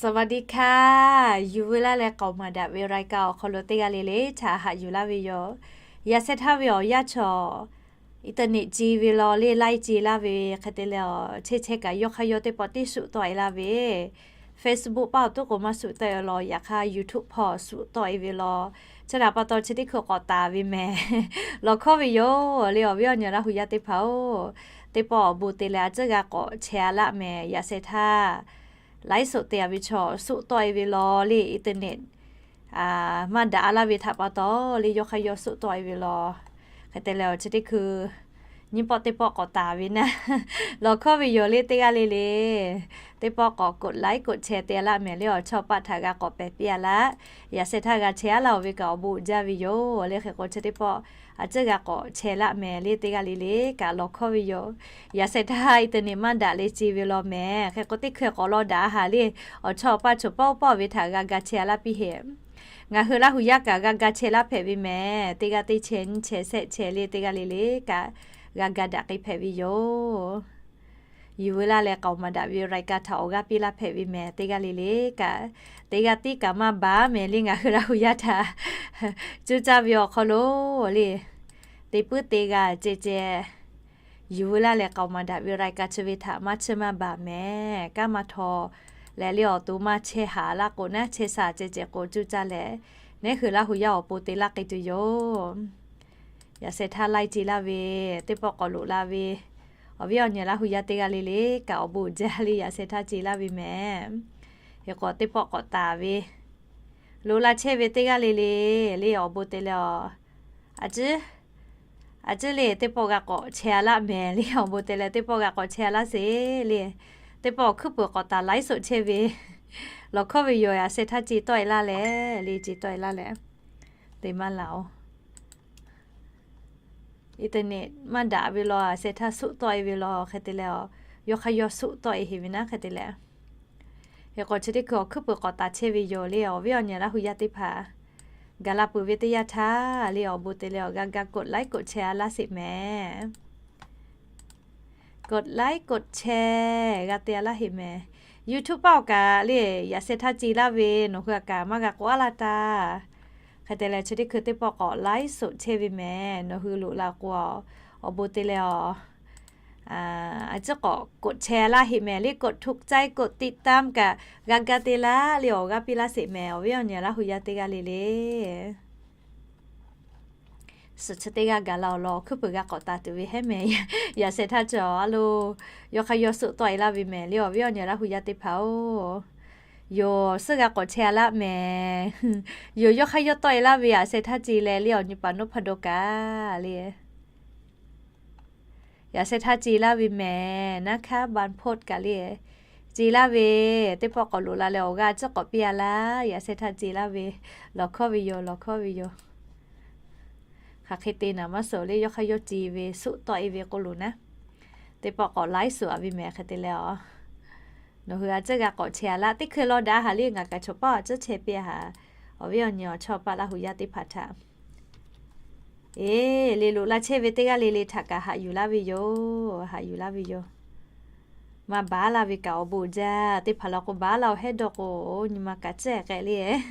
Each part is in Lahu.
สวัสดีค่ะ Yuˬ veu laˇ leh k'aoˍ maˍ daꞈ ve รายการ awˬ hk'aw lo teˇ g'aˇ le le htaꞈ haꞈ yuˬ laˇ ve yoˬ. Yaꞈ sheh htaˇ ve awˬ yanˇ chaw, internet ce ve law le, live ce laˇ ve hk'e te leh, a chehˇ chehˇ kaꞈ yawˇ hk'aˇ yawˇ teˇ pawˆ tiˉ suhˆ tawˆ e laˇ ve, Facebook paˇ awˬ toˉ k'o maˇ suhˆ tawˆ e law, yaꞈ hk'aˇ YouTube hpawˇ suhˆ tawˆ e ve law, chi htaꞈ pa taw chi teˇ hkui k'awꞈ taˍ ve mehˍ. Lawˬ hkawˇ ve yoˬ le, awˬ viˉ awˬ nyi Laˇ hu yaˇ teˇ hpaˍ-oˬ, teˇ pawˆ awˬ bon te leh a tcuhˉ g'a k'awꞈ chehˇ a laˇ mehˍ. Yaꞈ sheh htaˇ ไลฟ์สด te a ve chaw suhˆ tawˆ e ve law le, internet maˇ daꞈ a laˇ ve htaꞈ pa taw le, yawˇ hk'aˇ yawˇ suhˆ tawˆ e ve law, hk'e te leh awˬ chi teˇ hkui nyiˇ pawˆ teˇ pawˆ k'awꞈ taˍ ve naˇ. Lawˬ hkawˇ ve yoˬ le teˇ g'aˇ le le, teˇ pawˆ k'awꞈ กดไลค์ กดแชร์ te a laˇ mehˍ le, awˬ chawˇ paˆ htaꞈ g'a k'awꞈ pehˬ piˇ a laˇ. Yaꞈ sheh htaˇ g'a chehˇ a laˇ oˬ ve kaꞈ awˬ bon uiˍ jaˇ ve yoˬ le. Hk'e k'o chi teˇ pawˆ a tcuhˉ g'a k'awꞈ chehˇ laˇ mehˍ le teˇ g'aˇ le le kaꞈ lawˬ hkawˇ ve yoˬ. Yaꞈ sheh htaˇ internet maˇ daꞈ leh ce ve law mehˍ. Hk'e k'o teˇ hkui k'awꞈ law daꞈ a haˍ le, awˬ chawˇ paˆ choˬ pawˆ pawˆ ve htaꞈ g'a ga chehˇ a laˇ piˇ heˆ. Ngaˬ hui Laˇ hu yaˇ kaꞈ g'a ga chehˇ laˇ hpehꞈ ve mehˍ. Teˇ g'aˇ teˇ chehˇ nyiˇ chehˇ shehˆ chehˇ le teˇ g'aˇ le le kaꞈ g'a ga daꞈ k'ai hpehꞈ ve yoˬ. Yuˬ veu laˇ leh k'aoˍ maˍ daꞈ ve รายการ htaꞈ awˬ g'aˇ piˇ laˇ hpehꞈ ve mehˍ. Teˇ g'aˇ le le kaꞈ, teˇ g'aˇ tiˉ kaꞈ maˇ baˬ mehˍ le, ngaˬ hui Laˇ hu yaˇ htaꞈ cuˇ caˇ ve awˬ hk'aw lo le, te puiˉ te g'a ceh ceh, yuˬ veu laˇ leh k'aoˍ maˍ daꞈ ve รายการ chi ve htaꞈ maˇ chiˇ maˇ baˬ mehˍ. Kanˉ maˇ htaw leh le awˬ to maˇ chehˇ haˍ laˇ k'o naˉ, chehˇ sha ceh ceh k'o cuˇ caˇ leh, neˉ hui Laˇ hu yaˇ awˬ pon te laˇ k'ai tuˬ yoˬ. Yaꞈ sheh htaˇ live ce laˇ ve, teˇ pawˆ k'awꞈ loꞈ la ve, awˬ viˉ awˬ nyi Laˇ hu yaˇ teˇ g'aˇ le le kaꞈ awˬ bon uiˍ jaˇ le, yaꞈ sheh htaˇ ce laˇ ve mehˍ. Hk'e k'o teˇ pawˆ k'awꞈ taˍ ve, loꞈ la chehˇ ve teˇ g'aˇ le le le awˬ bon te leh a, a ciˉ le teˇ pawˆ g'a k'awꞈ chehˇ a laˇ mehˍ le, awˬ bon te leh teˇ pawˆ g'a k'awꞈ chehˇ a laˇ sheˍ le. Teˇ pawˆ awˬ hkuiˉ puiˍ k'awꞈ taˍ ไลฟ์สด chehˇ ve, lawˬ hkawˇ ve yoˬ. Yaꞈ sheh htaˇ ce tawˆ e laˇ leh le, ce tawˆ e laˇ leh, te maˇ laˬ oˬ. Internet maˇ daꞈ ve law, yaꞈ sheh htaˇ suhˆ tawˆ e ve law hk'e te leh, yawˇ hk'aˇ yawˇ suhˆ tawˆ e heˍ ve naˉ hk'e te leh, hk'e k'o chi teˇ hkui awˬ hkuiˉ puiˍ k'awꞈ taˍ chehˇ ve yoˬ le, awˬ viˉ awˬ nyi Laˇ hu yaˇ teˇ hpaˍ. Gaˬ la peuˬ ve teˇ yanˇ htaˇ le, awˬ bon te leh awˬ g'aˇ g'aˇ กดไลค์ กดแชร์ a laˇ sheˍ mehˍ. กดไลค์ กดแชร์ g'a te a laˇ heˍ mehˍ. YouTube paˇ awˬ kaꞈ le, yaꞈ sheh htaˇ ce laˇ ve, nawˬ hui a kaꞈ maˇ g'a k'oˆ a laˇ taˇ. Hk'e te leh chi teˇ hkui teˇ pawˆ k'awꞈ ไลฟ์สด chehˇ ve mehˍ. Nawˬ hui loꞈ la k'o, awˬ bon te leh a, a ciˉ k'awꞈ กดแชร์ a laˇ heˍ mehˍ le, กดถูกใจ กดติดตาม kaꞈ g'a ga te laˇ le, awˬ g'aˇ piˇ laˇ sheˍ mehˍ. Awˬ viˉ awˬ nyi Laˇ hu yaˇ teˇ g'aˇ le le, suhˍ chi teˇ g'aˇ gaˬ la awˬ lawn awˬ hkuiˉ puiˍ g'a k'awꞈ taˍ tuˬ ve hehˉ mehˍ. Yaꞈ sheh htaˇ cawˬ a lo, yawˇ hk'aˇ yawˇ suhˆ tawˆ e laˇ ve mehˍ le, awˬ viˉ awˬ nyi Laˇ hu yaˇ teˇ hpaˍ-oˬ. Yoˬ, suhˆ g'a k'awꞈ chehˇ a laˇ mehˍ. Yoˬ, yawˇ hk'aˇ yawˇ tawˆ e laˇ ve, yaꞈ sheh htaˇ ce leh le, awˬ nyi paˍ nuˇ hpaˇ dawˇ kaꞈ le, yaꞈ sheh htaˇ ce laˇ ve mehˍ. Naˉ hkaˉ บรรพต kaꞈ le, ce laˇ ve, teˇ pawˆ k'awꞈ loꞈ la leh awˬ g'aˇ a ciˉ k'awꞈ piˇ a laˇ. Yaꞈ sheh htaˇ ce laˇ ve, lawˬ hkawˇ ve yoˬ, lawˬ hkawˇ ve yoˬ. Hk'aˬ hk'e te naˍ maˇ suhˍ le, yawˇ hk'aˇ yawˇ ce ve suhˆ tawˆ e ve k'o loˬ naˉ, teˇ pawˆ k'awꞈ ไลฟ์สด a ve mehˍ hk'e te leh a, nawˬ hui a ciˉ g'a k'awꞈ chehˇ a laˇ. Teˇ hkui law daꞈ a haˍ le, ngaˬ kaꞈ chaw paˇ a ciˉ chehˇ piˇ a haˍ. Awˬ viˉ awˬ nyi awˬ chawˇ paˆ Laˇ hu yaˇ teˇ hpaˍ htaꞈ, e, le loꞈ la chehˇ ve teˇ g'aˇ le le htaꞈ kaꞈ haꞈ yuˬ laˇ ve yoˬ, haꞈ yuˬ laˇ ve yoˬ. Maˇ baˬ laˇ ve kaꞈ awˬ bon jaˇ. Teˇ hpaˍ la k'o baˬ laˇ-oˬ hehˉ dawˇ k'o, nyi ma kaꞈ cehˇ k'ai le.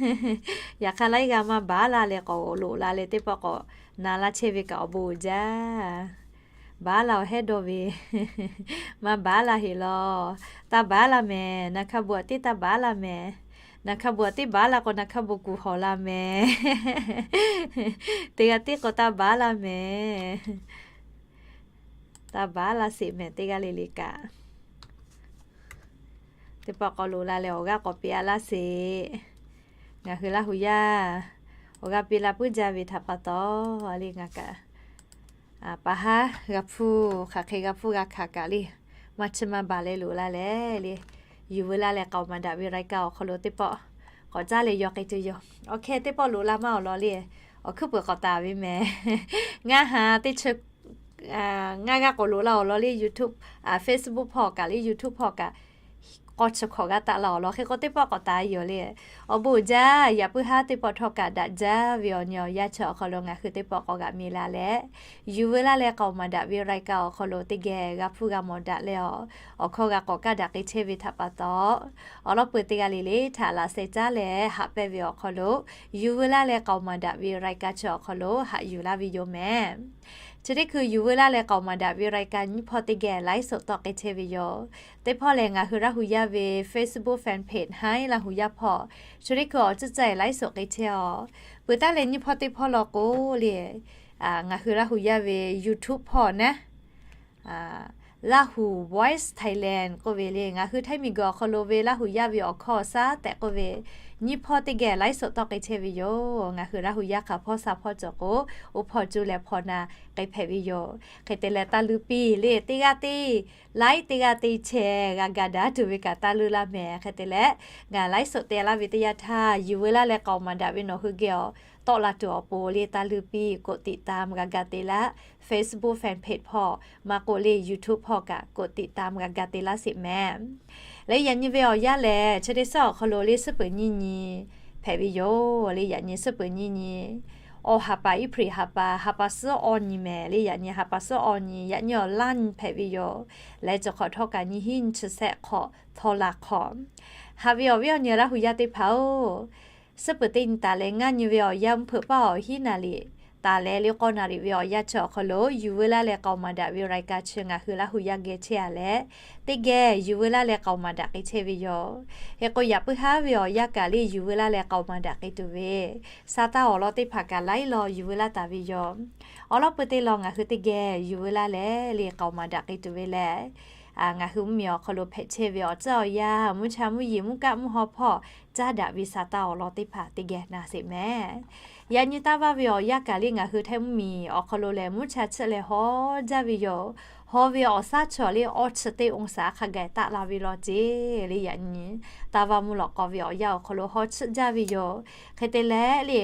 Yaꞈ hk'aˇ laiˉ g'aˇ maˇ baˬ laˇ leh k'awꞈ loꞈ la leh teˇ pawˆ k'awꞈ na laˇ chehˇ ve kaꞈ awˬ bon jaˇ. Baˬ laˇ-oˬ hehˉ dawˇ ve, maˇ baˬ laˇ heˍ law. Taˇ baˬ laˇ mehˍ. Naˬ hka bon aꞈ teˇ taˇ baˬ laˇ mehˍ. Naˬ hka bon aꞈ teˇ baˬ laˇ k'o naˬ hka bon kuˬ hawˬ la mehˍ. Teˇ g'aˇ tiˉ k'o taˇ baˬ laˇ mehˍ. Taˇ baˬ laˇ sheˍ mehˍ teˇ g'aˇ le le kaꞈ. Teˇ pawˆ k'awꞈ loꞈ la leh awˬ g'aˇ k'awꞈ piˇ a laˇ sheˍ. Ngaˬ hui Laˇ hu yaˇ awˬ g'aˇ piˇ la puiˉ jaˇ ve htaꞈ pa taw, le ngaˬ kaꞈ, pa haˉ g'a hpuˇ, hk'aˬ hk'e g'a hpuˇ g'a hkanˍ kaꞈ le, maˇ chiˇ maˇ baˬ leh loꞈ la leh le, yuˬ veu laˇ leh k'aoˍ maˍ daꞈ ve รายการ awˬ hk'aw lo teˇ pawˆ k'awꞈ caˉ leh yaw k'ai tuˬ yoˬ. Awˬ hk'e teˇ pawˆ loꞈ la maˇ awˬ lawn le, awˬ hkuiˉ puiˍ k'awꞈ taˍ ve mehˍ. Ngaˇ ha teˇ chi ngaˇ g'aˇ k'awꞈ loꞈ la awˬ lawn le, YouTube, Facebook hpawˇ kaꞈ le, YouTube hpawˇ kaꞈ k'awˇ chi hkawꞈ g'a taˆ la awˬ lawn. Hk'e k'o teˇ pawˆ k'awꞈ taˍ yoˬ le. Awˬ bon uiˍ jaˇ, yaꞈ puiˉ haˉ teˇ pawˆ htawˇ kaꞈ daꞈ jaˇ ve awˬ nyi awˬ yanˇ chi awˬ hk'aw lo ngaˬ hui teˇ pawˆ k'awꞈ g'aꞈ mi la leh, yuˬ veu laˇ leh k'aoˍ maˍ daꞈ ve รายการ awˬ hk'aw lo teˇ geh g'a hpuˇ g'a mawˬ daꞈ leh awˬ, awˬ hkawˇ g'a k'awꞈ kaˇ daꞈ k'ai chehˇ ve htaꞈ pa taw, awˬ lawn peuˬ teˇ g'aˇ le le htaꞈ laꞈ sheh caˉ leh haꞈ pehnˇ ve awˬ hk'aw lo, yuˬ veu laˇ leh k'aoˍ maˍ daꞈ ve รายการ chi awˬ hk'aw lo haꞈ yuˬ laˇ ve yoˬ mehˍ. Chi teˇ hkui yuˬ veu laˇ leh k'aoˍ maˍ daꞈ ve รายการ nyiˇ hpawˇ teˇ geh ไลฟ์สด tawˆ k'ai chehˇ ve yoˬ. Teˇ hpawˇ lehˬ, ngaˬ hui Laˇ hu yaˇ ve Facebook fan page Haiˉ Laˇ hu yaˇ hpawˇ, chi teˇ hkui awˬ ceuˬ ceuˬ ไลฟ์สด k'ai chehˇ awˬ. Peuˬ taˉ leh nyiˇ hpawˇ teˇ hpawˇ law k'o le, ngaˬ hui Laˇ hu yaˇ ve YouTube hpawˇ naˉ, Laˇ hu Voice Thailand k'oˆ ve le, ngaˬ hui Htaiˇ miˬguiˬ awˬ hk'aw lo ve Laˇ hu yaˇ ve awˬ hkawˇ awˬ shaˉ tehꞈ k'oˆ ve, nyiˇ hpawˇ teˇ geh ไลฟ์สด tawˆ k'ai chehˇ ve yoˬ. Ngaˬ hui Laˇ hu yaˇ hk'aˬ hpawˇ sha hpawˇ cawˬ k'o, oˇ hpawˇ cuˇ leh hpawˇ na k'ai hpehꞈ ve yoˬ. Hk'e te leh taˇ leuˇ piˇ le, teˇ g'aˇ teˇ ไลฟ์ teˇ g'aˇ teˇ แชร์ g'a ga daꞈ tuˬ ve kaꞈ taˇ leuˇ laˇ mehˍ. Hk'e te leh, ngaˬ ไลฟ์สด te laˇ ve teˇ yanˇ htaˇ, yuˬ veu laˇ leh k'aoˍ maˍ daꞈ ve nawˬ hui geh awˬ tawˆ la tuˬ awˬ pon le taˇ leuˇ piˇ, กดติดตาม g'a ga te laˇ. Facebook fan page hpawˇ maˇ k'oˆ le YouTube hpawˇ kaꞈ กดติดตาม g'a ga te laˇ sheˍ mehˍ. Le yaꞈ nyi ve awˬ yanˇ lehˬ, chi teˇ suhˉ awˬ hk'aw lo le suhˉ peuˍ nyiˇ nyi hpehꞈ ve yoˬ. Le yaꞈ nyi suhˉ peuˍ nyiˇ nyi, awˬ ha pa April ha pa, ha pa suhˉ awˇ nyi mehˍ. Le yaꞈ nyi ha pa suhˉ awˇ nyi, yaꞈ nyi awˬ laˇ nyi hpehꞈ ve yoˬ. Leh cawˬ hk'awꞈ htawˇ kaꞈ nyiˇ hinˉ nyiˇ chi sehˆ hk'awꞈ htawˇ la hk'awꞈ. Haꞈ ve awˬ viˉ awˬ nyi Laˇ hu yaˇ teˇ hpaˍ-oˬ, suhˉ peuˍ teˇ nyi taˍ leh ngaˇ nyi ve awˬ yanˇ mvuhˇ hpeuꞈ paˇ awˬ hiˉ naˍ riˍ taˍ leh le k'awˇ naˍ riˍ ve awˬ yanˇ chi awˬ hk'aw lo yuˬ veu laˇ leh k'aoˍ maˍ daꞈ ve รายการ chi ngaˬ hui Laˇ hu yaˇ geh chehˇ a leh, teˇ geh yuˬ veu laˇ leh k'aoˍ maˍ daꞈ k'ai chehˇ ve yoˬ. Hk'e k'o yaꞈ puiˉ haˉ ve awˬ yanˇ kaꞈ le yuˬ veu laˇ leh k'aoˍ maˍ daꞈ k'ai tuˬ ve, sa taˇ awˬ lawn teˇ hpaˍ kaꞈ laiˉ law yuˬ veu laˇ taˍ ve yoˬ. Awˬ lawn peuˬ teˇ lawn ngaˬ hui teˇ geh yuˬ veu laˇ leh le k'aoˍ maˍ daꞈ k'ai tuˬ ve lehˬ, ngaˬ hui mvuhˇmiˬ awˬ hk'aw lo hpehꞈ chehˇ ve awˬ tcuhˉ awˬ yanˇ, mvuhˇ cha mvuhˇ yeˬ mvuhˇ kaˆ mvuhˇ haw hpawˇ caˉ daꞈ ve sa taˇ awˬ lawn teˇ hpaˍ teˇ geh na sheˍ mehˍ. Yaꞈ nyi taˇ vaˇ ve awˬ yanˇ kaꞈ le ngaˬ hui Htaiˇ mvuhˇmiˬ awˬ hk'aw lo lehˬ mvuhˇ cha chiˆ leh haw jaˇ ve yoˬ. Haw ve awˬ shaˉ chaw le awˇ chi teˇ องศา hk'a gaˬ taˆ la ve law ceˇ le. Yaꞈ nyi taˇ vaˇ mvuhˇ lawꞈ k'aw ve awˬ yanˇ awˬ hk'aw lo haw chiˆ jaˇ ve yoˬ. Hk'e te leh le,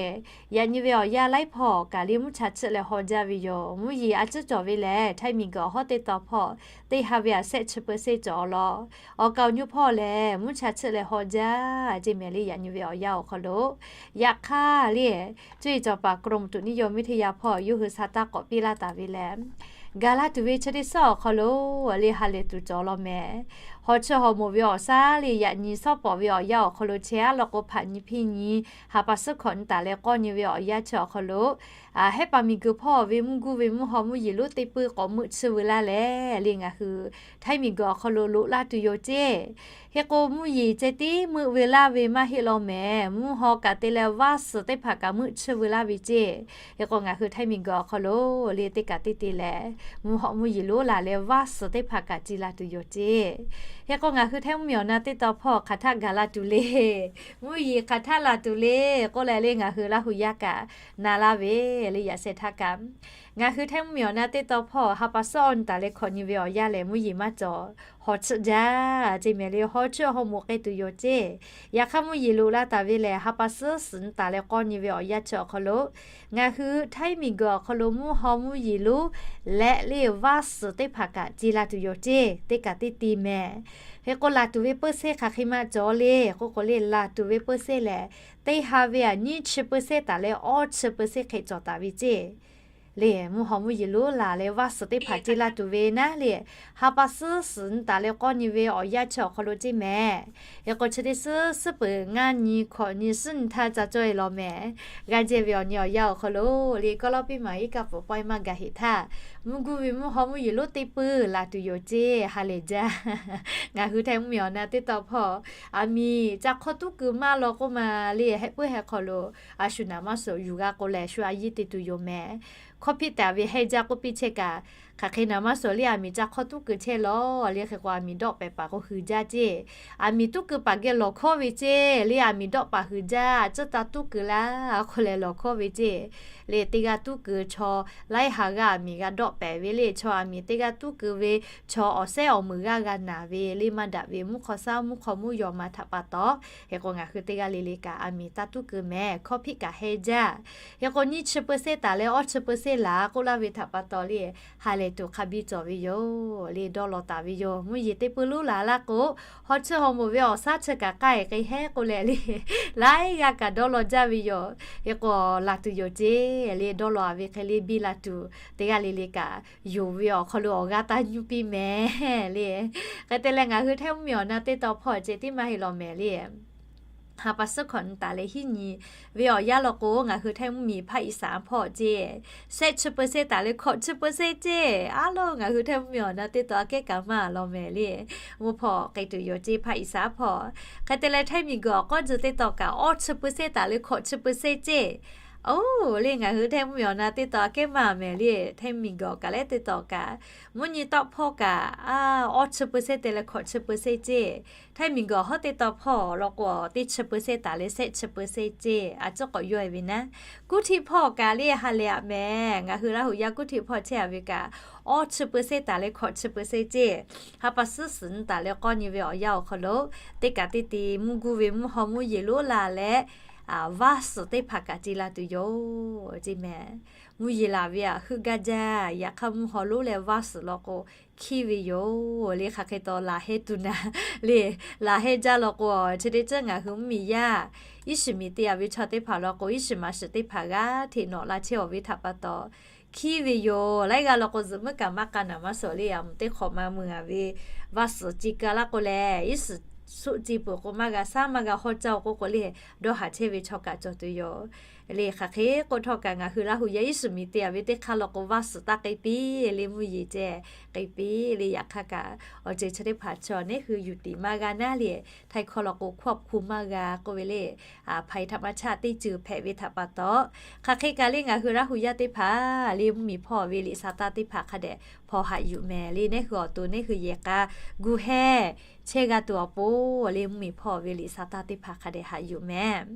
yaꞈ nyi ve awˬ yanˇ laiˉ hpawˇ kaꞈ le mvuhˇ cha chiˆ leh haw jaˇ ve yoˬ. Mvuhˇ yeˬ a ciˉ cawˬ ve lehˬ, Htaiˇ miˬguiˬ awˬ hawˉ teˇ taw hpawˇ teˇ ha ve aꞈ shehˆ chi เปอร์เซ็นต์ cawˬ law. Awˬ kaˍ awˬ nyu hpawˇ lehˬ mvuhˇ cha chiˆ leh haw jaˇ ceˇ mehˍ le. Yaꞈ nyi ve awˬ yanˇ awˬ hk'aw lo, yaꞈ hk'aˇ le, cuˇ yiˍ cawˬ paˍ กรมอุตุนิยมวิทยา hpawˇ yawˇ hui sa taˇ k'awꞈ piˇ laˇ taˍ ve lehˬ, gaˬ la tuˬ ve chi teˇ suhˉ awˬ hk'aw lo le ha lehˬ tuˬ cawˬ law mehˍ. Haw chiˆ haw moˍ ve awˬ shaˉ le yaꞈ nyi shawˉ pawˍ ve awˬ yanˇ awˬ hk'aw lo chehˇ aˉ law k'o hpaꞈ nyi hpiˇ nyi, ha pa suhˉ hkawꞈ nyi taˍ leh k'awˇ nyi ve awˬ yanˇ chi awˬ hk'aw lo, hehˉ paˍ miˬguiˬ hpawˇ ve mvuhˇ guˇ ve mvuhˇ haw mvuhˇ yeˬ lonˉ teˇ peuˇ k'awꞈ meuˆ chiˇ veu laˇ leh le ngaˬ hui Htaiˇ miˬguiˬ awˬ hk'aw lo loꞈ laˇ tuˬ yoˬ ceˇ. Hk'e k'o mvuhˇ yeˬ ceh tiˉ meuˆ veu laˇ ve maˇ heˆ law mehˍ. Mvuhˇ haw kaꞈ te leh vaˇ suhˍ teˇ hpaˍ kaꞈ meuˆ chiˇ veu laˇ ve ceˇ. Hk'e k'o ngaˬ hui Htaiˇ miˬguiˬ awˬ hk'aw lo le teˇ kaꞈ teˇ te lehˬ, mvuhˇ haw mvuhˇ yeˬ lonˉ laˬ leh vaˇ suhˍ teˇ hpaˍ kaꞈ ci la tuˬ yoˬ ceˇ. Hk'e k'o ngaˬ hui Htaiˇ mvuhˇmiˬ awˬ na teˇ taw hpawˇ hk'aˬ htaˆ gaˬ la tuˬ le, mvuhˇ yeˬ hk'aˬ htaˆ laˬ tuˬ le k'oˆ leh le ngaˬ hui Laˇ hu yaˇ kaꞈ na laˇ ve le yaꞈ sheh htaˇ kaꞈ, ngaˬ hui Htaiˇ mvuhˇmiˬ awˬ na teˇ taw hpawˇ ha pa suhˉ awˇ nyi taˍ leh hkawꞈ nyi ve awˬ yanˇ lehˬ mvuhˇ yeˬ maˇ cawˬ, haw chiˆ jaˇ ceˇ mehˍ le. Haw chiˆ haw moˍ k'ai tuˬ yoˬ ceˇ. Yaꞈ hk'aˇ mvuhˇ yeˬ loꞈ la taˍ ve lehˬ ha pa suhˉ suhˍ nyi taˍ leh k'awˇ nyi ve awˬ yanˇ chi awˬ hk'aw lo, ngaˬ hui Htaiˇ miˬguiˬ awˬ hk'aw lo mvuhˇ haw mvuhˇ yeˬ lonˉ leh le vaˇ suhˍ teˇ hpaˍ kaꞈ ci la tuˬ yoˬ ceˇ. Teˇ kaꞈ teˇ te mehˍ. Hk'e k'o laˬ tuˬ ve เปอร์เซ็นต์ hk'aˬ hk'e maˇ cawˬ le k'oˆ k'o le, laˬ tuˬ ve เปอร์เซ็นต์ lehˬ, teˇ ha ve aꞈ nyiˇ chi เปอร์เซ็นต์ taˍ leh awˇ chi เปอร์เซ็นต์ hk'e cawˬ taˍ ve ceˇ. Le mvuhˇ haw mvuhˇ yeˬ lonˉ laˬ leh vaˇ suhˍ teˇ hpaˍ ci la tuˬ ve naˉ le, ha pa suhˉ suhˍ nyi taˍ leh k'awˇ nyi ve awˬ yanˇ chi awˬ hk'aw lo ceˇ mehˍ. Hk'e k'o chi teˇ suhˉ suhˉ peuˍ ngaˇ nyi hkawꞈ nyi suhˉ nyi htaˇ ca cawˇ e law mehˍ. G'a jehˇ ve awˬ nyi awˬ yanˇ awˬ hk'aw lo le kawˇ lawˇ piˇ maˍ iˉ kaˆ pfuhˍ pawehˇ maˇ gaˬ heꞈ htaˇ, mvuhˇ guˇ ve mvuhˇ haw mvuhˇ yeˬ lonˉ teˇ peuˇ laˬ tuˬ yoˬ ceˇ, ha lehˬ jaˇ. Ngaˬ hui Htaiˇ mvuhˇmiˬ awˬ na teˇ taw hpawˇ, aˬ miˍ ca hk'awˇ tuˉ keu maˇ law k'oˆ ma le, hehˆ puiˉ heh hk'aw lo a shu naˍ maˇ suhˍ yuˬ g'a k'o lehˬ shu a yiˇ te tuˬ yoˬ mehˍ. Hkawˇ hpiˆ taˍ ve heh jaˇ k'oˆ piˇ chehˇ kaꞈ, hk'aˬ hk'e naˍ maˇ suhˍ le aˬ miˍ ca hk'awˇ tuˉ keu chehˇ law le. Hk'e k'o aˬ miˍ dawˆ pehˍ paˍ k'o hui jaˇ ceˇ. Aˬ miˍ tuˉ keu paˍ geh lawˬ hkawˇ ve ceˇ le, aˬ miˍ dawˆ paˍ hui jaˇ, tcuhˉ taˍ tuˉ keu laˇ k'oˆ leh lawˬ hkawˇ ve ceˇ. Le teˇ g'aˇ tuˉ keu chaw laiˉ ha g'aˇ aˬ miˍ g'a dawˆ pehˍ ve le, chaw aˬ miˍ teˇ g'aˇ tuˉ keu ve chaw awˬ sehˉ awˬ meuˍ g'aˇ g'a naˍ ve le maˇ daꞈ ve mvuhˇ hk'aw shaˉ mvuhˇ hk'aw mvuhˇ yaw ma htaꞈ pa taw, hk'e k'o ngaˬ hui teˇ g'aˇ le le kaꞈ aˬ miˍ taˇ tuˉ keu mehˍ. Hkawˇ hpiˆ kaꞈ heh jaˇ. Hk'e k'o nyiˇ chi เปอร์เซ็นต์ taˍ leh awˇ chi เปอร์เซ็นต์ laˬ k'oˆ laˇ ve htaꞈ pa taw le, ha lehˬ tuˬ hk'a biˇ cawˬ ve yoˬ le. Dawˇ law taˍ ve yoˬ. Mvuhˇ yeˬ teˇ peuˇ lonˉ laˬ laˇ k'o, hawˉ tsuhˇ haw moˍ ve awˬ shaˉ chi kaꞈ k'ai k'ai hehˉ k'oˆ leh le, laiˉ g'aˇ kaꞈ dawˇ law jaˇ ve yoˬ. Hk'e k'o laˬ tuˬ yoˬ ceˇ le. Dawˇ law-a ve hk'e le biˇ la tuˬ teˇ g'aˇ le le kaꞈ yonˍ ve awˬ hk'aw lo awˬ g'aˇ taˇ nyuˇ piˇ mehˍ le. Hk'e te leh ngaˬ hui Htaiˇ mvuhˇmiˬ awˬ na teˇ taw hpawˇ ceˇ tiˉ maˇ heˆ law mehˍ le. Ha pa suhˉ hkawꞈ nyi taˍ leh hiˉ nyi ve awˬ yanˇ law k'o, ngaˬ hui Htaiˇ mvuhˇmiˬ hpaˆ iˍ saˍ hpawˇ ceˇ, shehˆ chi เปอร์เซ็นต์ taˍ leh hkawꞈ chi เปอร์เซ็นต์ ceˇ. A loˬ, ngaˬ hui Htaiˇ mvuhˇmiˬ awˬ na teˇ taw aꞈ kehˉ kaꞈ maˇ law mehˍ le. Mvuhˇ hpawˇ k'ai tuˬ yoˬ ceˇ hpaˆ iˍ saˍ hpawˇ. Hk'e te leh Htaiˇ miˬguiˬ awˬ k'awˇ tcuh teˇ taw kaꞈ awˇ chi เปอร์เซ็นต์ taˍ leh hkawꞈ chi เปอร์เซ็นต์ ceˇ. Oˬ le, ngaˬ hui Htaiˇ mvuhˇmiˬ awˬ na teˇ taw aꞈ kehˉ maˇ mehˍ le. Htaiˇ miˬguiˬ awˬ kaꞈ leh teˇ taw kaꞈ, mvuhˇ nyi tawˆ hpawˇ kaꞈ, a, awˇ chi เปอร์เซ็นต์ te leh hkawꞈ chi เปอร์เซ็นต์ ceˇ. Htaiˇ miˬguiˬ hawˉ teˇ taw hpawˇ law k'o, teˇ chi เปอร์เซ็นต์ taˍ leh shehˆ chi เปอร์เซ็นต์ ceˇ. A ciˉ k'awꞈ yawˇ e ve naˉ, kuˇ htiˆ hpawˇ kaꞈ le ha lehˬ aꞈ mehˍ. Ngaˬ hui Laˇ huˍ yaˇ kuˇ htiˆ hpawˇ chehˇ-a ve kaꞈ, awˇ chi เปอร์เซ็นต์ taˍ leh hkawꞈ chi เปอร์เซ็นต์ ceˇ. Ha pa suhˉ suhˍ nyi taˍ leh k'awˇ nyi ve awˬ yanˇ awˬ hk'aw lo, teˇ kaꞈ teˇ te mvuhˇ guˇ ve mvuhˇ haw mvuhˇ yeˬ lonˉ la leh, vaˇ suhˍ teˇ hpaˍ kaꞈ ce la tuˬ yoˬ ceˇ mehˍ. Mvuhˇ yeˬ laˬ ve aꞈ heuˆ gaˇ jaˇ. Yaꞈ hk'aˇ mvuhˇ haw lonˉ leh vaˇ suhˍ law k'o, hkiˇ ve yoˬ le. Hk'aˬ hk'e taw laˬ hehˉ tuˬ naˍ le. Laˬ hehˉ jaˇ law k'o, chi teˇ ceuˬ ngaˬ hui mvuhˇmiˬ yaˇ iˉ shiˍ miˬ te-a ve chaw teˇ hpaˍ law k'o, iˉ shiˍ maˍ shiˍ teˇ hpaˍ g'aˇ hteꞈ nawꞈ la chehˇ-aˬ ve htaꞈ pa taw, hkiˇ ve yoˬ. Laiˉ g'aˇ law k'o, zuhꞈ muiˉ kaꞈ maˇ k'a naˍ maˇ suhˍ le. A mvuhˬ teˇ hk'awꞈ ma mui-a ve vaˇ suhˍ ce ka laˇ k'o lehˬ, iˉ shiˍ suhˆ ce peuˬ k'o maˇ g'a shaˉ maˇ g'a hawˇ caˇ-oˬ k'oˆ k'o le, dawˇ haˍ chehˇ ve chaw kaꞈ cawˬ tuˬ yoˬ le. Hk'aˬ hk'e k'oˆ htawˇ kaꞈ, ngaˬ hui Laˇ huˍ yaˇ iˉ shiˍ miˬ te-a ve teˇ hk'aˇ law k'o, vaˇ suhˍ taˇ k'ai piˇ le, mvuhˇ yeˬ ceh k'ai piˇ le. Yaꞈ hk'aˇ kaꞈ, awˬ ceuˬ chi teˇ hpaˍ chaw neˉ hui yuˬ tiˍ maˇ g'a naˉ le. Htaiˇ hkawˇ law k'o, hkawˇ hpu maˇ g'a k'oˆ ve le. Hpaˍ-e htaꞈ maˇ chaˇ teˇ ceuˬ hpehꞈ ve htaꞈ pa taw, hk'aˬ hk'e kaꞈ le ngaˬ hui Laˇ huˍ yaˇ teˇ hpaˍ le, mvuhˇmiˬ hpawˇ ve liꞈ sa taˇ teˇ hpaˍ hk'a dehꞈ hpaw haꞈ yuˬ mehˍ le. Neˉ hui awˬ to neˉ hui yehˬ k'a gu hehˇ chehˇ g'a tuˬ awˬ pon le, mvuhˇmiˬ hpawˇ ve liꞈ sa taˇ teˇ hpaˍ hk'a dehꞈ haꞈ yuˬ mehˍ.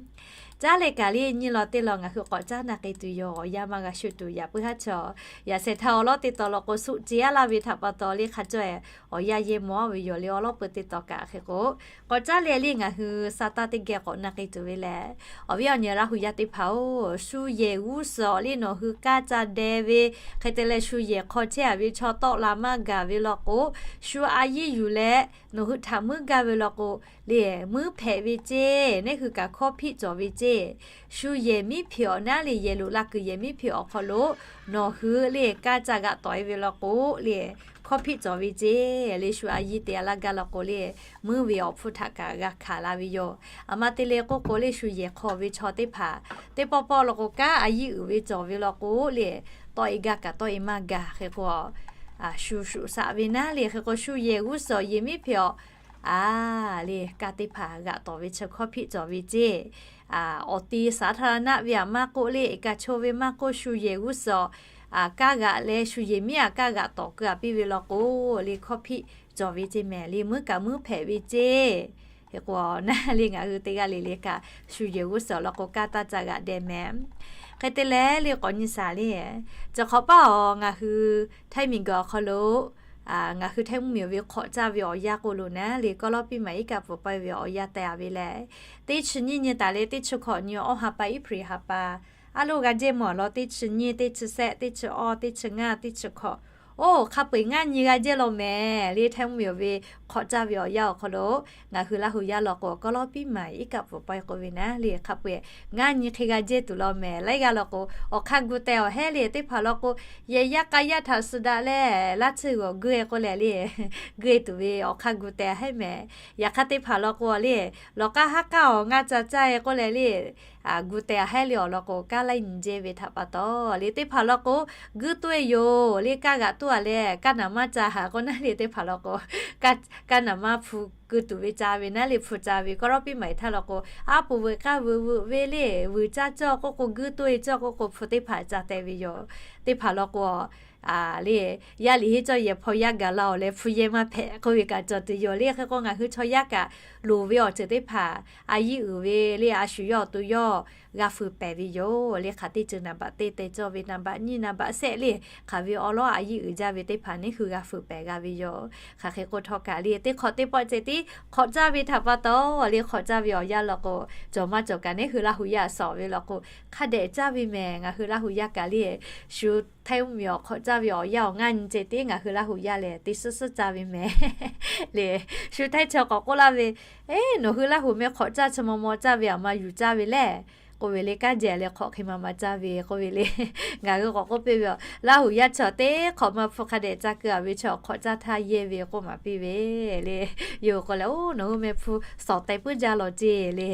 Caˉ leh kaꞈ le nyi law teˇ law ngaˬ hui k'awꞈ caˉ na k'ai tuˬ yoˬ. Awˬ yanˇ maˇ g'a shu tuˬ yaꞈ puiˉ haˉ chaw, yaꞈ shehˍ htaˇ awˬ lawˉ teˇ taw law k'o, suˆ ce-a laˇ ve htaꞈ pa taw le hk'a cawˇ-e awˬ yanˇ yehˇ mawˬ ve yoˬ le. Awˬ lawˉ peuˬ teˇ taw kaꞈ hk'e k'o, k'awꞈ caˉ leh le ngaˬ hui sa taˇ teˇ geh k'awꞈ na k'ai tuˬ ve lehˬ, awˬ viˉ awˬ nyi Laˇ huˍ yaˇ teˇ hpaˍ-oˬ, shu yehˬ g'uˇ suhˍ le nawˬ hui kaˇ ca deh ve, hk'e te leh shu yehˬ hk'aw chehˇ-a ve chaw tawˆ la maˇ gaˬ ve law k'o, shu a yiˇ yuˬ leh nawˬ hui htaꞈ muiˉ gaˇ ve law k'o, le muiˉ hpehꞈ ve ceˇ. Neˉ hui kaꞈ hkawˇ hpiˆ cawˬ ve ceˇ. Shu yehˬ miˉ hpeꞈ-awˬ naˉ le, yehˬ loꞈ la kuiˬ yehˬ miˉ hpeꞈ awˬ hk'aw lo nawˬ hui le kaˇ ca g'aꞈ tawˍ-e ve law k'o, le hkawˇ hpiˆ cawˬ ve ceˇ. Le shu a yiˇ te-a laˇ gaˇ law k'o le, muiˉ ve awˬ hpfuhˇ htaꞈ kaꞈ g'a hkanˍ la ve yoˬ. Aˬ ma te le k'oˆ k'o le, shu yehˬ hk'aw ve chaw teˇ hpaˍ teˇ pawˆ pawˆ law k'o, kanˉ a yiˇ uiˍ ve cawˬ ve law k'o le, tawˆ-e gaˇ kaꞈ tawˆ-e maˇ gaˬ. Hk'e k'o, shu shuꞈ shaꞈ ve naˉ le. Hk'e k'o shu yehˬ g'uˇ suhˍ yehˬ miˉ hpeꞈ-awˬ, a, le kaˇ teˇ hpaˍ g'aꞈ tawˍ ve chi hkawˇ hpiˆ cawˬ ve ceˇ. Awˬ ti สาธารณะ ve aꞈ maˇ k'oˆ le, eˍ kaˍ cho ve maˇ k'oˆ, shu yehˬ g'uˇ suhˍ kaˇ g'aꞈ leh shu yehˬ miˉ aꞈ kaˇ g'aꞈ tawˍ keu-a piˇ ve law k'o, le hkawˇ hpiˆ cawˬ ve ceˇ mehˍ. Le muiˉ kaꞈ muiˉ hpehꞈ ve ceˇ. Hk'e k'o naˉ le ngaˬ hui teˇ g'aˇ le le kaꞈ shu yehˬ g'uˇ suhˍ law k'o, kanˉ taˇ ca g'aꞈ deh mehˍ. Hk'e te leh le k'awꞈ nyi shaˍ le, chi hk'awꞈ paˇ-oˬ, ngaˬ hui Htaiˇ miˬguiˬ awˬ hk'aw lo ngaˬ hui Htaiˇ mvuhˇmiˬ ve hk'awꞈ caˇ ve awˬ yanˇ k'oˆ lo naˉ le, กอลปีใหม่ iˉ kaˆ pfuhˍ pawehˇ ve awˬ yanˇ teh-a ve lehˬ, teˇ chi nyiˇ nyi taˍ leh teˇ chi hkawꞈ nyi awˇ ha pa Iˉhpriˍ ha pa, a loˬ g'a jehˇ mawˬ law, teˇ chi nyiˇ, teˇ chi sehˆ, teˇ chi awˇ, teˇ chi ngaˇ, teˇ chi hkawꞈ. Oˬ, hk'a peu-eˬ ngaˇ nyi g'a jehˇ law mehˍ le. Htaiˇ mvuhˇmiˬ ve hk'awꞈ caˇ ve awˬ yanˇ awˬ hk'aw lo ngaˬ hui Laˇ huˍ yaˇ law k'o, กอลปีใหม่ iˉ kaˆ pfuhˍ pawehˇ k'oˆ ve naˉ le, hk'a peu-eˬ ngaˇ nyi hk'e g'a jehˇ tuˬ law mehˍ. Laiˉ g'aˇ law k'o, awˬ hk'aˇ gu teh awˬ hehˉ le teˇ hpaˍ law k'o, yehˬ yaˇ k'a yaˇ htaꞈ suh daꞈ leh laˇ tsuhˇ g'awˬ guˇ-e k'oˆ leh le, guˇ-e tuˬ ve awˬ hk'aˇ gu teh hehˉ mehˍ. Yaꞈ hk'aˇ teˇ hpaˍ law k'o le, lawˬ k'aˇ haˉ k'aˇ awˬ ngaˇ ca caˇ-e k'oˆ leh le, gu teh hehˉ le awˬ lawn k'o, kanˉ laiˉ nyi jehˇ ve htaꞈ pa taw le teˇ hpaˍ law k'o, guˇ toˇ-e yoˬ le, kanˉ g'aꞈ toˇ-a leh kanˉ naˍ maˇ ca haˍ k'oˆ naˉ le teˇ hpaˍ law k'o, kanˉ naˍ maˇ hpu keu tuˬ ve ca ve naˉ le hpu ca ve. กอลปีใหม่ htaˇ law k'o, a poˍ veuꞈ k'aˇ veuꞈ veuꞈ ve le, vuiˬ caˇ cawˇ k'oˆ k'o, guˇ toˇ-e cawˇ k'oˆ k'o, hpu teˇ hpaˍ ca teh ve yoˬ. Teˇ hpaˍ law k'o, le, yaˇ liꞈ henˇ cawˇ yehˬ hpaw yaˇ gaˬ la-oˬ leh hpu yehˇ maˇ hpehꞈ k'oˆ ve kaꞈ cawˬ tuˬ yoˬ le. Hk'e k'o ngaˬ hui chaw yaˇ kaꞈ loˍ ve awˬ ceuˬ teˇ hpaˍ a yiˇ uiˍ ve le, a shu yawˇ awˬ to yawˇ g'a fuiˍ pehˍ ve yoˬ le. Hk'aˬ teˇ ceuˬ naˍ baꞈ teˇ te cawˇ ve, naˍ baꞈ nyiˇ naˍ baꞈ shehˆ le, hk'aˬ ve awˉ lawˉ a yiˇ uiˍ jaˇ ve teˇ hpaˍ neˇ hui g'a fuiˍ pehˍ g'a ve yoˬ. Hk'aˬ hk'e k'o htawˇ kaꞈ le, teˇ hk'awꞈ teˇ pawˆ ceh tiˉ hk'awꞈ caˇ ve htaꞈ pa taw le, hk'awꞈ caˇ ve awˬ yanˇ law k'o, cawˬ maˇ cawˬ kaꞈ neˇ hui Laˇ huˍ yaˇ suh ve law k'o, hk'a dehꞈ caˇ ve mehˍ. Ngaˬ hui Laˇ huˍ yaˇ kaꞈ le, shu htaiˇ mvuhˇ miˬ awˬ hk'awꞈ caˇ ve awˬ yanˇ awˬ ngaˇ nyi ceh tiˉ ngaˬ hui Laˇ huˍ yaˇ lehˬ te suhˉ suhˉ caˇ ve mehˍ le. Shu htaiˇ chi k'awꞈ k'oˆ laˇ ve, Eˇ, nawˬ hui Laˇ huˍ meh hk'awꞈ caˇ chi maw maw caˇ ve aˬ ma yuˬ caˇ ve le k'oˆ ve le. Kanˉ jehˬ leh hk'awꞈ hk'e ma ma caˇ ve k'oˆ ve le. Ngaˬ hui k'awꞈ k'oˆ piˇ ve, Laˇ huˍ yaˇ chi teˇ hk'awꞈ ma hpu hk'a dehꞈ caˇ keu a ve chi hk'awꞈ caˇ htaˇ yehˇ ve k'oˆ maˍ piˇ ve le. Yoˬ k'o leh, Oˇ, nawˬ hui meh hpu sawˍ teh puiˉ jaˇ lawˬ ceˇ le.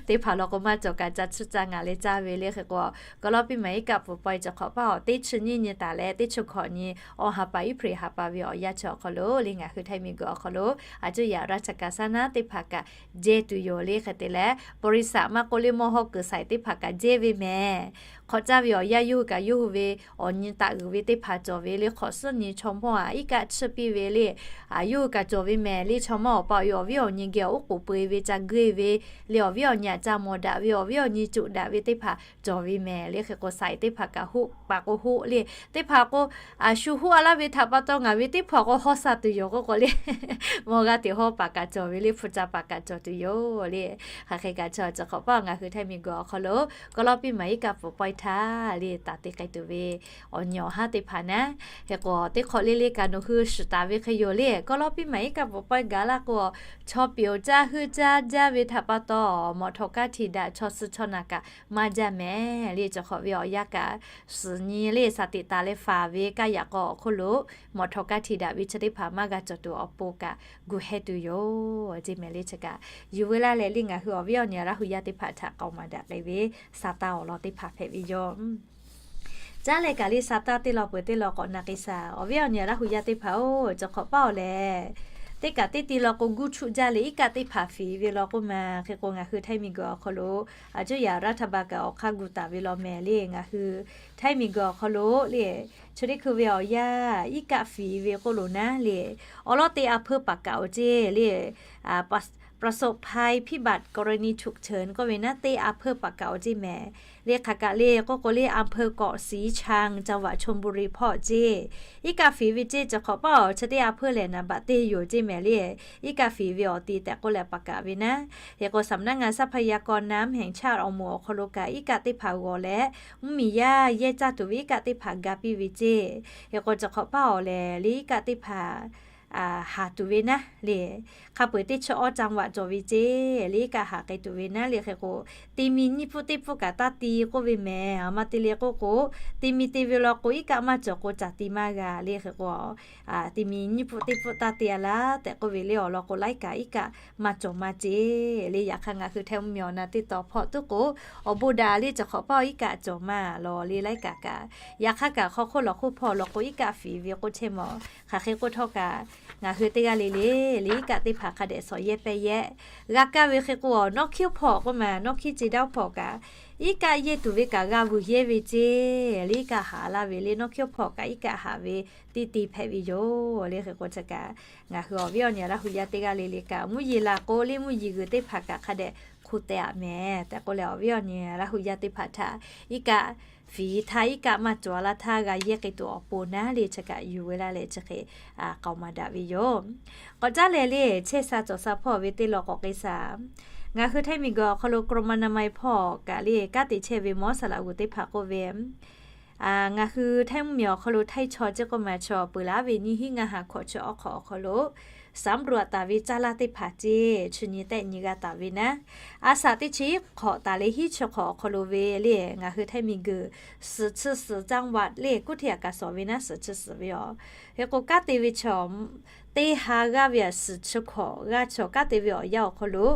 Teˇ hpaˍ law k'o maˇ cawˬ kaꞈ ca tsuhˇ ca ngaˬ leh caˇ ve le. Hk'e k'o, Kawˇlawˇpiˇ maˬ iˉ kaˆ pfuhˍ pawehˇ chi hk'awꞈ paˇ awˬ teˇ chi nyiˇ nyi taˍ leh teˇ chi hkawꞈ nyi, awˬ ha pa Iˉhpriˍ ha pa ve awˬ yanˇ chi awˬ hk'aw lo le, ngaˬ hui Htaiˇ miˬguiˬ awˬ hk'aw lo a cuˇ yaꞈ raˇ cha kaˍ saˉ naˉ teˇ hpaˍ kaꞈ jehˇ tuˬ yoˬ le. Hk'e te leh บริษัท maˇ k'oˆ le mawˇ hawˇ kuiˬ saiˍ teˇ hpaˍ kaꞈ jehˇ ve mehˍ. Hk'awꞈ caˇ ve awˬ yanˇ yawˇ hui kaꞈ yawˇ hui ve awˬ nyi taˆ g'uiˬ ve teˇ hpaˍ cawˬ ve le. Hk'awꞈ suhˉ nyi chaw mawˇ a iˉ kaˆ chiˇ piˇ ve le, yawˇ hui kaꞈ cawˬ ve mehˍ le. Chaw mawˇ awˬ pa awˬ e awˬ viˉ awˬ nyi geh awˬ uˉ k'oˍ peu e ve ca geuˆ ve le, awˬ viˉ awˬ nyi a ca mawˬ daꞈ ve, awˬ viˉ awˬ nyi coꞈ daꞈ ve teˇ hpaˍ cawˬ ve mehˍ le. Hk'e k'o saiˍ teˇ hpaˍ kaꞈ hoˆ pa k'o hoˆ le, teˇ hpaˍ k'o, Shu hoˆ a laˇ ve htaꞈ pa taw ngaˬ ve teˇ hpaˍ k'o hawˇ sha tuˬ yoˬ k'oˆ k'o le, mawˇ g'aˇ teꞈ hawˇ paˍ kaꞈ cawˬ ve le, hpu ca paˍ kaꞈ cawˬ tuˬ yoˬ le. Hk'aˬ hk'e kaꞈ chi awˬ ceuˬ hk'awꞈ paˇ ngaˬ hui Htaiˇ miˬguiˬ awˬ hk'aw lo Kawˇlawˇpiˇ maˬ iˉ kaˆ pfuhˍ pawehˇ htaˇ le taˍ te k'ai tuˬ ve awˬ nyi awˬ haˉ teˇ hpaˍ naˉ. Hk'e k'o teˇ hk'awꞈ le le kaꞈ nawˬ hui shiˍ taˍ ve hk'e yoˬ le. Kawˇlawˇpiˇ maˬ iˉ kaˆ pfuhˍ pawehˇ gaˬ laˇ k'o, chaw peuˬ caˇ heuˆ caˇ jaˇ ve htaꞈ pa taw, mawꞈ htawꞈ kaˇ htiꞈ daꞈ chaw suh chaw naˬ kaꞈ maˇ jaˇ mehˍ le. Chi hk'awꞈ ve awˬ yanˇ kaꞈ suhˍ nyi le shaˍ tiꞈ taˍ leh faˍ ve kaˇ yaꞈ k'aw awˬ hk'oˆ lo mawꞈ htawꞈ kaˇ htiꞈ daꞈ ve chi teˇ hpaˍ maˇ g'a cawˬ tuˬ awˬ pon kaꞈ gu heh tuˬ yoˬ ceˇ mehˍ le. Chi kaꞈ yuˬ ve laˇ leh le ngaˬ hui awˬ viˉ awˬ nyi Laˇ huˍ yaˇ teˇ hpaˍ htaꞈ k'aoˍ maˍ daꞈ k'ai ve sa taˇ awˬ lawn teˇ hpaˍ hpehꞈ ve yoˬ. Caˉ leh kaꞈ le sa taˇ teˇ lawn peuˬ teˇ lawn k'awꞈ na k'ai shaˍ. Awˬ viˉ awˬ nyi Laˇ huˍ yaˇ teˇ hpaˍ-oˬ, chi hk'awꞈ paˇ awˬ lehˬ, teˇ kaꞈ teˇ ti law k'o guˇ chuˆ jaˇ leh iˉ kaˆ teˇ hpaˍ fiˍ ve law k'oˆ ma. Hk'e k'o ngaˬ hui Htaiˇ miˬguiˬ awˬ hk'aw lo a cuˇ yaꞈ raˇ htaˇ ba kaꞈ awˬ hk'aˇ gu taˍ ve law mehˍ le. Ngaˬ hui Htaiˇ miˬguiˬ awˬ hk'aw lo le, chi teˇ hkui ve awˬ yanˇ iˉ kaˆ fiˍ ve k'oˆ lo naˉ le, awˬ lawn teˇ a hpeuˇ paˍ kaꞈ awˬ ceˇ le, ประสบภัยพิบัติกรณีฉุกเฉิน k'oˆ ve naˉ teˇ a hpeuˇ paˍ kaꞈ awˬ ceˇ mehˍ le. Hk'aˬ kaꞈ le k'oˆ k'o le อำเภอเกาะสีชัง จังหวัดชลบุรี hpawˇ ceˇ iˉ kaˆ fiˍ ve ceˇ. Chi hk'awꞈ paˇ awˬ chi teˇ a hpeuˇ lehˬ naˍ baꞈ teˇ yoˬ ceˇ mehˍ le. Iˉ kaˆ fiˍ ve awˬ ti tehꞈ k'oˆ leh paˍ kaꞈ ve naˉ. Hk'e k'o สำนักงานทรัพยากรน้ำแห่งชาติ awˬ moˍ awˬ hk'aw lo kaꞈ iˉ kaˆ teˇ hpaˍ g'awˬ leh, mvuhˇmiˬ yaˇ yehˇ caˇ tuˬ ve iˉ kaˆ teˇ hpaˍ ga piˇ ve ceˇ. Hk'e k'o chi hk'awꞈ paˇ awˬ lehˬ le iˉ kaˆ teˇ hpaˍ haˍ tuˬ ve naˉ le. Hk'a peu-eˬ teˇ chi awˇ จังหวัด cawˬ ve ceˇ le iˉ kaˆ haˍ k'ai tuˬ ve naˉ le. Hk'e k'o, ti mi nyiˇ pfuhˆ teˇ pfuhˆ kaꞈ taˇ ti k'oˆ ve mehˍ. Aˬ ma te le k'oˆ k'o, ti mi te ve law k'o iˉ kaˆ maˇ cawˬ k'o caˬ ti maˇ g'a le. Hk'e k'o, ti mi nyiˇ pfuhˆ teˇ pfuhˆ taˇ te a laˇ tehꞈ k'oˆ ve le. Awˬ lawn k'o laiˉ kaꞈ iˉ kaˆ maˇ cawˬ maˇ ceˇ le. Yaꞈ hk'aˇ ngaˬ hui Htaiˇ mvuhˇmiˬ awˬ na teˇ taw hpawˇ tuˉ k'o, awˬ bon daꞈ le chi hk'awꞈ paˇ iˉ kaˆ cawˬ maˇ law le laiˉ kaꞈ kaꞈ. Yaꞈ hk'aˇ kaꞈ hk'aw hk'oˆ lawˬ hk'oˆ hpawˇ law k'o iˉ kaˆ fiˍ ve k'oˆ chehˇ mawˬ. Hk'aˬ hk'e k'oˆ htawˇ kaꞈ ngaˬ hui teˇ g'aˇ le le le iˉ kaˆ teˇ hpaˍ hk'a dehꞈ shawˍ yehˇ pehˇ yehˇ g'a kaˇ ve. Hk'e k'o nawˉ hkiˉ hpawˇ k'oˆ ma, nawˉ hkiˉ ce daˇ hpawˇ kaꞈ iˉ kaˆ yehˇ tuˬ ve kaꞈ g'a vuiˬ yehˇ ve ceˇ le. Iˉ kaˆ haꞈ laˇ ve le, nawˉ hkiˉ hpawˇ kaꞈ iˉ kaˆ haꞈ ve teˇ te hpehꞈ ve yoˬ le. Hk'e k'o chi kaꞈ ngaˬ hui awˬ viˉ awˬ nyi Laˇ huˍ yaˇ teˇ g'aˇ le le kaꞈ mvuhˇ yeˬ la k'o le mvuhˇ yeˬ g'uiˬ teˇ hpaˍ kaꞈ hk'a dehꞈ hk'u teh a mehˍ tehꞈ k'oˆ leh awˬ viˉ awˬ nyi Laˇ huˍ yaˇ teˇ hpaˍ htaꞈ iˉ kaˆ fiˍ htaˇ iˉ kaˆ maˇ cawˬ a laˇ htaˇ g'a yehˇ k'ai tuˬ awˬ pon naˉ le chi kaꞈ yuˬ ve laˇ leh chi hk'e k'aoˍ maˍ daꞈ ve yoˬ. K'awꞈ caˉ leh le chehˇ sha cawˬ sha hpawˇ ve teˇ law k'awꞈ k'ai shaˍ. Ngaˬ hui Htaiˇ miˬguiˬ awˬ hk'aw lo กรมอนามัย hpawˇ kaꞈ le kanˉ te chehˇ ve mawˇ saˍ laꞈ g'uˬ teˇ hpaˍ k'oˆ ve, ngaˬ hui Htaiˇ mvuhˇmiˬ awˬ hk'aw lo Htaiˇ chaw ceˇ k'oˆ ma chaw peuˬ laˇ ve nyiˇ hinˉ ngaˇ ha hkawꞈ chi awˬ hk'awꞈ awˬ hk'aw lo สำรวจ taˍ ve caˇ laˇ teˇ hpaˍ ceˇ chi nyi tehˆ nyi g'a taˍ ve naˉ. A shaꞈ teˇ chi hk'awꞈ taˍ leh hinˉ chi hk'awꞈ awˬ hk'aw lo ve le ngaˬ hui Htaiˇ miˬguiˬ suhˍ chi suhˍ จังหวัด le kuˉ htiˇ aꞈ kaꞈ shawˍ ve naˉ suhˍ chi suhˍ ve yoˬ. Hk'e k'o kanˉ te ve chaw teˇ ha g'aˇ ve aꞈ suhˍ chi hkawꞈ g'aˇ chaw kanˉ te ve awˬ yanˇ awˬ hk'aw lo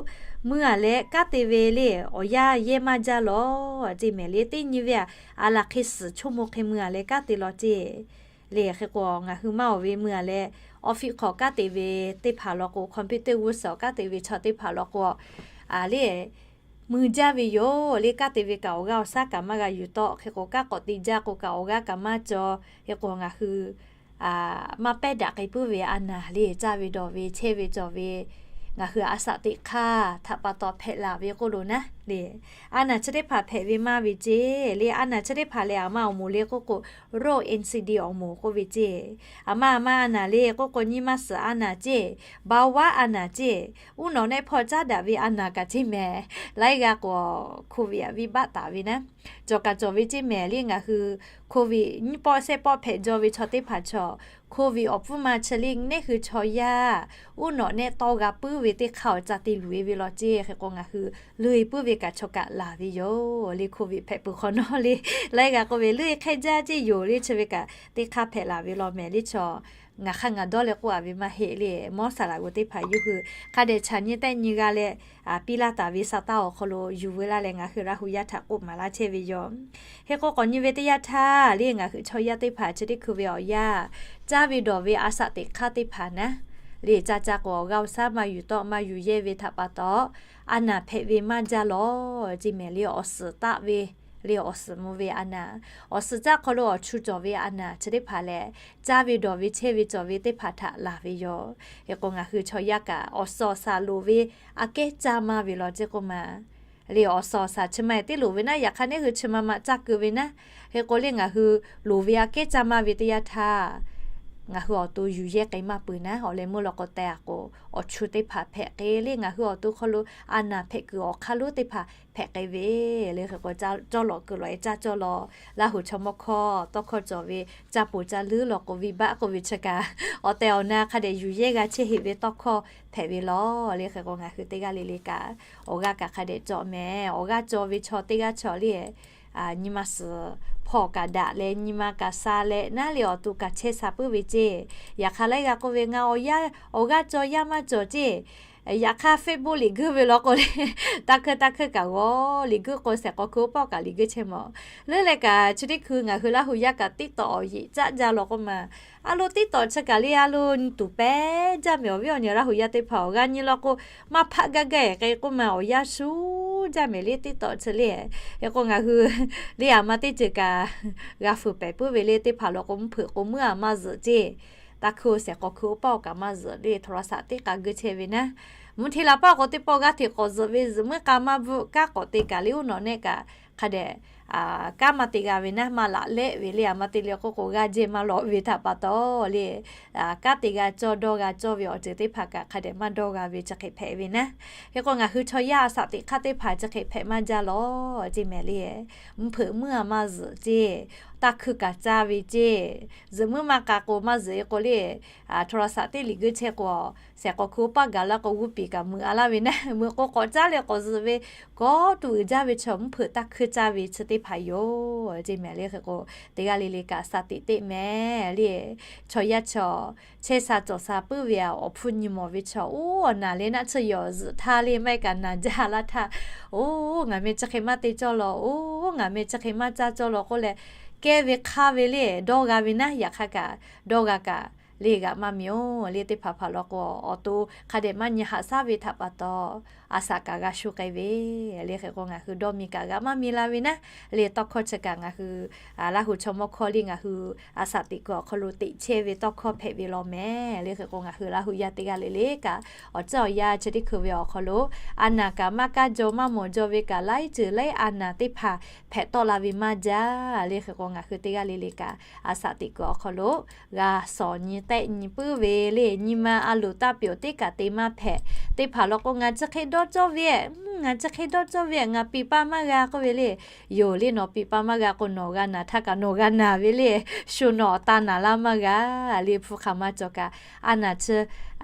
mui aꞈ leh kanˉ te ve le awˬ yanˇ yehˇ maˇ jaˇ lawˬ ceˇ mehˍ le. Teˇ nyi ve aꞈ aˬ laˬ hk'e suhˍ ชั่วโมง hk'e mui aꞈ leh kanˉ te law ceˇ le. Hk'e k'o ngaˬ hui maˇ awˬ ve mui aꞈ leh awˬ fiꞈ hk'awꞈ kanˉ te ve teˇ hpaˍ law k'o คอมพิวเตอร์ Word suhˍ kanˉ te ve chaw teˇ hpaˍ law k'o le mui jaˇ ve yoˬ le. Kanˉ te ve kaꞈ awˬ g'aˇ awˬ shaˉ kaꞈ maˇ g'a yuˬ tawˆ. Hk'e k'o kanˉ k'awꞈ te jaˇ k'o kaꞈ awˬ g'aˇ kaꞈ maˇ cawˬ. Hk'e k'o ngaˬ hui maˇ pehˉ daꞈ k'ai puiˉ ve a naˍ le caˇ ve dawˬ ve chehˇ ve cawˬ ve ngaˬ hui a shaꞈ teꞈ hk'aˇ htaꞈ pa taw hpehꞈ laˬ ve k'oˆ lo naˉ. le. A naˍ chi teˇ hpaˍ hpehꞈ ve maˇ ve ceˇ le. A naˍ chi teˇ hpaˍ lehˬ, aˬ ma awˬ moˍ le k'oˆ k'o, โรค เอ็น ซี ดี awˬ moˍ k'oˆ ve ceˇ. Aˬ ma aˬ ma a naˍ le k'oˆ k'o, nyi ma suhˍ a naˍ ceˇ, เบาหวาน a naˍ ceˇ, uˉ nawꞈ nehˆ hpawˇ caˉ daꞈ ve a naˍ kaꞈ ceˇ mehˍ. Laiˉ g'aˇ k'o, โควิด a viˇ baˆ taˍ ve naˉ, cawˬ kaꞈ cawˬ ve ceˇ mehˍ le. Ngaˬ hui โควิด nyiˇ pawˆ shehˆ pawˆ hpehꞈ jaw ve chaw teˇ hpaˍ chaw, โควิด awˬ pfuhˇ ma chi le nehˉ hui chaw yaˇ uˉ nawꞈ nehˆ tawˇ g'a puiˉ ve teˇ hk'aˇ awˬ ca te luˬ e ve law ceˇ. Hk'e k'o, ngaˬ hui leuˇ e puiˉ ve kaꞈ chaw kaꞈ laˬ ve yoˬ le. โควิด hpehꞈ peuˬ hk'awꞈ nawˉ le, laiˉ g'aˇ k'oˆ ve leuˇ e hk'ehˇ jaˇ ceˇ yoˬ le. Chi ve kaꞈ teˇ hk'aˇ hpehꞈ laˬ ve law mehˍ le. Chaw ngaˬ hk'aˇ ngaˬ dawˇ leh k'oˆ a ve maˇ heˆ le. Mawˇ saˍ laꞈ g'oˍ teˇ hpaˍ yawˇ hui hk'a dehꞈ chaꞈ nyi tehˆ nyi g'a leh, piˇ laˇ taˍ ve sa taˇ awˬ hk'aw lo yuˬ veu laˇ leh ngaˬ hui Laˇ hu yaˇ htaꞈ k'oˆ maˍ laˇ chehˇ ve yoˬ. Hk'e k'o, k'awꞈ nyi ve teˇ yanˇ htaˇ le, ngaˬ hui chaw yaˇ teˇ hpaˍ chi teˇ hkui ve awˬ yanˇ, caˇ ve dawˬ ve a saꞈ teꞈ hk'aˇ teˇ hpaˍ naˉ le, caˇ caˇ k'o awˬ g'aˇ awˬ shaˉ maˇ yuˬ tawˆ maˇ yuˬ yehˇ ve htaꞈ pa taw, a naˍ hpehꞈ ve maˇ jaˇ lawˬ ceˇ mehˍ le. Awˬ suhˍ taˆ ve le, awˬ suhˍ mvuh ve a naˍ, awˬ suhˍ caˇ hk'aw lo awˬ chu cawˬ ve a naˍ chi teˇ hpaˍ lehˬ, caˇ ve dawˬ ve chehˇ ve cawˬ ve teˇ hpaˍ htaꞈ laˬ ve yoˬ. Hk'e k'o, ngaˬ hui chaw yaˇ kaꞈ awˬ suhˍ awˬ shaˍ loˍ ve aꞈ kehˉ caˇ maˇ ve law ceˇ k'oˆ ma le. Awˬ suhˍ awˬ shaˍ chi ma eˬ teˇ loˍ ve naˉ, yaꞈ hk'aˇ neˉ hui chi ma ma caˇ keu ve naˉ. Hk'e k'o le, ngaˬ hui loˍ ve aꞈ kehˉ caˇ maˇ ve teˇ yanˇ htaˇ, ngaˬ hui awˬ to yuˬ yehˇ k'ai maˇ peuˬ naˉ. Awˬ leh meuˇ law k'o teh a k'o, awˬ chu teˇ hpaˍ hpehꞈ k'ai le. Ngaˬ hui awˬ to hk'aw lo a naˍ hpehꞈ kuiˬ awˬ hk'aˇ lonˉ teˇ hpaˍ hpehꞈ k'ai ve le. Hk'e k'o, cawˇ lawꞈ kuiˬ lawꞈ e caˇ cawˇ law, Laˇ hu chaw mawˇ hkawˇ tawˇ hkawˇ cawˬ ve caˇ poˬ caˇ leuˉ law k'o, viˇ baˆ k'oˆ ve chi kaꞈ awˬ tehˬ awˬ na hk'a dehꞈ yuˬ yehˇ g'a chehˇ heꞈ ve tawˇ hkawˇ hpehꞈ ve law le. Hk'e k'o, ngaˬ hui teˇ g'aˇ le le kaꞈ awˬ g'aˇ kaꞈ hk'a dehꞈ cawˬ mehˍ. Awˬ g'aˇ cawˬ ve chaw teˇ g'aˇ chaw le, nyi ma suhˍ hpawˇ kaꞈ daꞈ leh, nyi ma kaꞈ sha leh naˉ le, awˬ to kaꞈ chehˇ sha puiˉ ve ceˇ. Yaꞈ hk'aˇ laiˉ g'aˇ k'oˆ ve, ngaˬ awˬ g'aˇ caw yaˇ maˇ cawˬ ceˇ. Yaꞈ hk'aˇ Facebook liꞈ guiˇ ve law k'o le, taˇ hkuiˇ taˇ hkuiˇ kaꞈ g'awˬ liꞈ guiˇ k'o, shehˍ k'aw hkui oˇ paˆ kaꞈ liꞈ guiˇ chehˇ mawˬ. Leuˉ leh kaꞈ chi teˇ hkui ngaˬ hui Laˇ hu yaˇ kaꞈ TikTok awˬ yeˬ caˆ jaˇ law k'oˆ ma, a lo TikTok chi kaꞈ le a lo nyi tuˬ pehˉ jaˇ mehˍ. Awˬ viˉ awˬ nyi Laˇ hu yaˇ teˇ hpaˍ awˬ g'aˇ nyi law k'o, maˇ hpaˆ gaˇ gaˇ eˬ k'ai k'oˆ ma, awˬ yanˇ shu jaˇ mehˍ le TikTok chi le. Hk'e k'o, ngaˬ hui le aˬ ma teˇ ceuˬ kaꞈ g'a fuiˍ pehˍ puiˉ ve le. Teˇ hpaˍ law k'o, mvuhˇ hpeuꞈ k'o meuˇ a maˇ zuhꞈ ceˇ. Taˇ hkuiˇ shehˍ k'aw hkui oˇ paˆ kaꞈ maˇ zuhꞈ le, โทรศัพท์ teˇ k'a guiˇ chehˇ ve naˉ. Mvuhˇ hte la paˆ k'o teˇ pawˆ g'aˇ hteꞈ k'awꞈ zuhꞈ ve, zuhꞈ meuˇ k'a maˇ bvuhˆ, kanˉ k'awꞈ te kaꞈ le uˉ nawꞈ nehˆ kaꞈ hk'a dehꞈ kanˉ maˇ te g'a ve naˉ, maˇ laꞈ lehˆ ve le. Aˬ ma te le k'oˆ k'o, g'aˇ jehˇ maˇ lawꞈ ve htaꞈ pa taw le, kanˉ te g'a cawˇ dawˇ g'a cawˇ ve awˬ ceuˬ teˇ hpaˍ kaꞈ hk'a dehꞈ maˇ dawˇ g'a ve chi hk'e hpehꞈ ve naˉ. Hk'e k'o, ngaˬ hui chaw yaˇ a saꞈ teꞈ hk'aˇ teˇ hpaˍ chi hk'e hpehꞈ maˇ jaˇ law ceˇ mehˍ le. Mvuhˇ hpeuꞈ meuˇ a maˇ zuhꞈ ceˇ, taˇ hkuiˇ kaꞈ caˇ ve ceˇ. Zuhꞈ meuˇ maˇ k'a k'o maˇ zuhꞈ e k'o le, โทรศัพท์ teˇ liꞈ guiˇ chehˇ k'o, shehˍ k'aw hkui oˇ paˆ gaˬ la k'o g'uˇ piˍ kaꞈ meuꞈ a laˇ ve naˉ. Meuꞈ k'o k'awꞈ caˉ leh k'awꞈ zuhꞈ ve, kawˉ tuˬ uiˍ jaˇ ve chaw mvuhˇ hpeuꞈ taˇ hkuiˇ caˇ ve chi teˇ hpaˍ yoˬ ceˇ mehˍ le. Hk'e k'o, teˇ g'aˇ le le kaꞈ a saꞈ teꞈ teˇ mehˍ le. Chaw yaˇ chaw chehˇ sha cawˬ sha puiˉ ve awˬ hpfuhˇ nyi mawˬ ve chaw, oˇ awˬ naˬ le naˆ tsuhˇ yawˬ zuhꞈ htaˇ le maˇ heˆ kaꞈ naˬ jaˇ laˇ htaˇ, oˇ ngaˬ meh chi hk'e maˇ te cawˇ law, oˇ ngaˬ meh chi hk'e maˇ caˇ cawˇ law k'oˆ leh, kehˇ ve hk'aˇ ve le dawˇ g'a ve naˉ. Yaꞈ hk'aˇ kaꞈ dawˇ g'a kaꞈ le g'aꞈ maˇ miˬ oˬ le. Teˇ hpaˍ hpaˍ law k'o, awˬ to hk'a dehꞈ maˇ nyi haꞈ shaˉ ve htaꞈ pa taw, a saꞈ kaꞈ g'a shu k'ai ve le. Hk'e k'o, ngaˬ hui dawˇ miˬ kaꞈ g'aꞈ maˇ miˬ la ve naˉ le. Tawˇ hkawˇ chi kaꞈ ngaˬ hui Laˇ hu chaw mawˇ hkawˇ le ngaˬ hui a saꞈ teꞈ kuiˬ awˬ hk'aw lo teꞈ chehˇ ve tawˇ hkawˇ hpehꞈ ve law mehˍ le. Hk'e k'o, ngaˬ hui Laˇ hu yaˇ teˇ g'aˇ le le kaꞈ, awˬ ceuˬ awˬ yanˇ chi teˇ hkui ve awˬ hk'aw lo a naˬ kaꞈ maˇ kaˇ jaw maˇ mawˬ jaw ve kaꞈ, laiˉ ceuˬ laiˉ a naˬ teˇ hpaˍ hpehꞈ tawˆ la ve maˇ jaˇ le. Hk'e k'o, ngaˬ hui teˇ g'aˇ le le kaꞈ a saꞈ teꞈ kuiˬ awˬ hk'aw lo g'a shawˍ nyi tehˆ nyi puiˉ ve le. Nyi ma a loˍ taˇ pyoˬ teˇ kaꞈ te maˇ hpehꞈ. Teˇ hpaˍ law k'o, ngaˬ chi hk'e dawˇ cawˇ ve, ngaˬ chi hk'e dawˇ cawˇ ve, ngaˬ piˍ pa maˇ g'a k'oˆ ve le. Yoˬ le, nawˬ piˍ pa maˇ g'a k'o, nawˬ g'a naˬ htaˇ kaꞈ nawˬ g'a naˬ ve le. Shu nawˬ awˬ ta naˬ laˇ maˇ g'a le. Hpu hk'aˬ maˇ cawˬ kaꞈ, a naˬ chi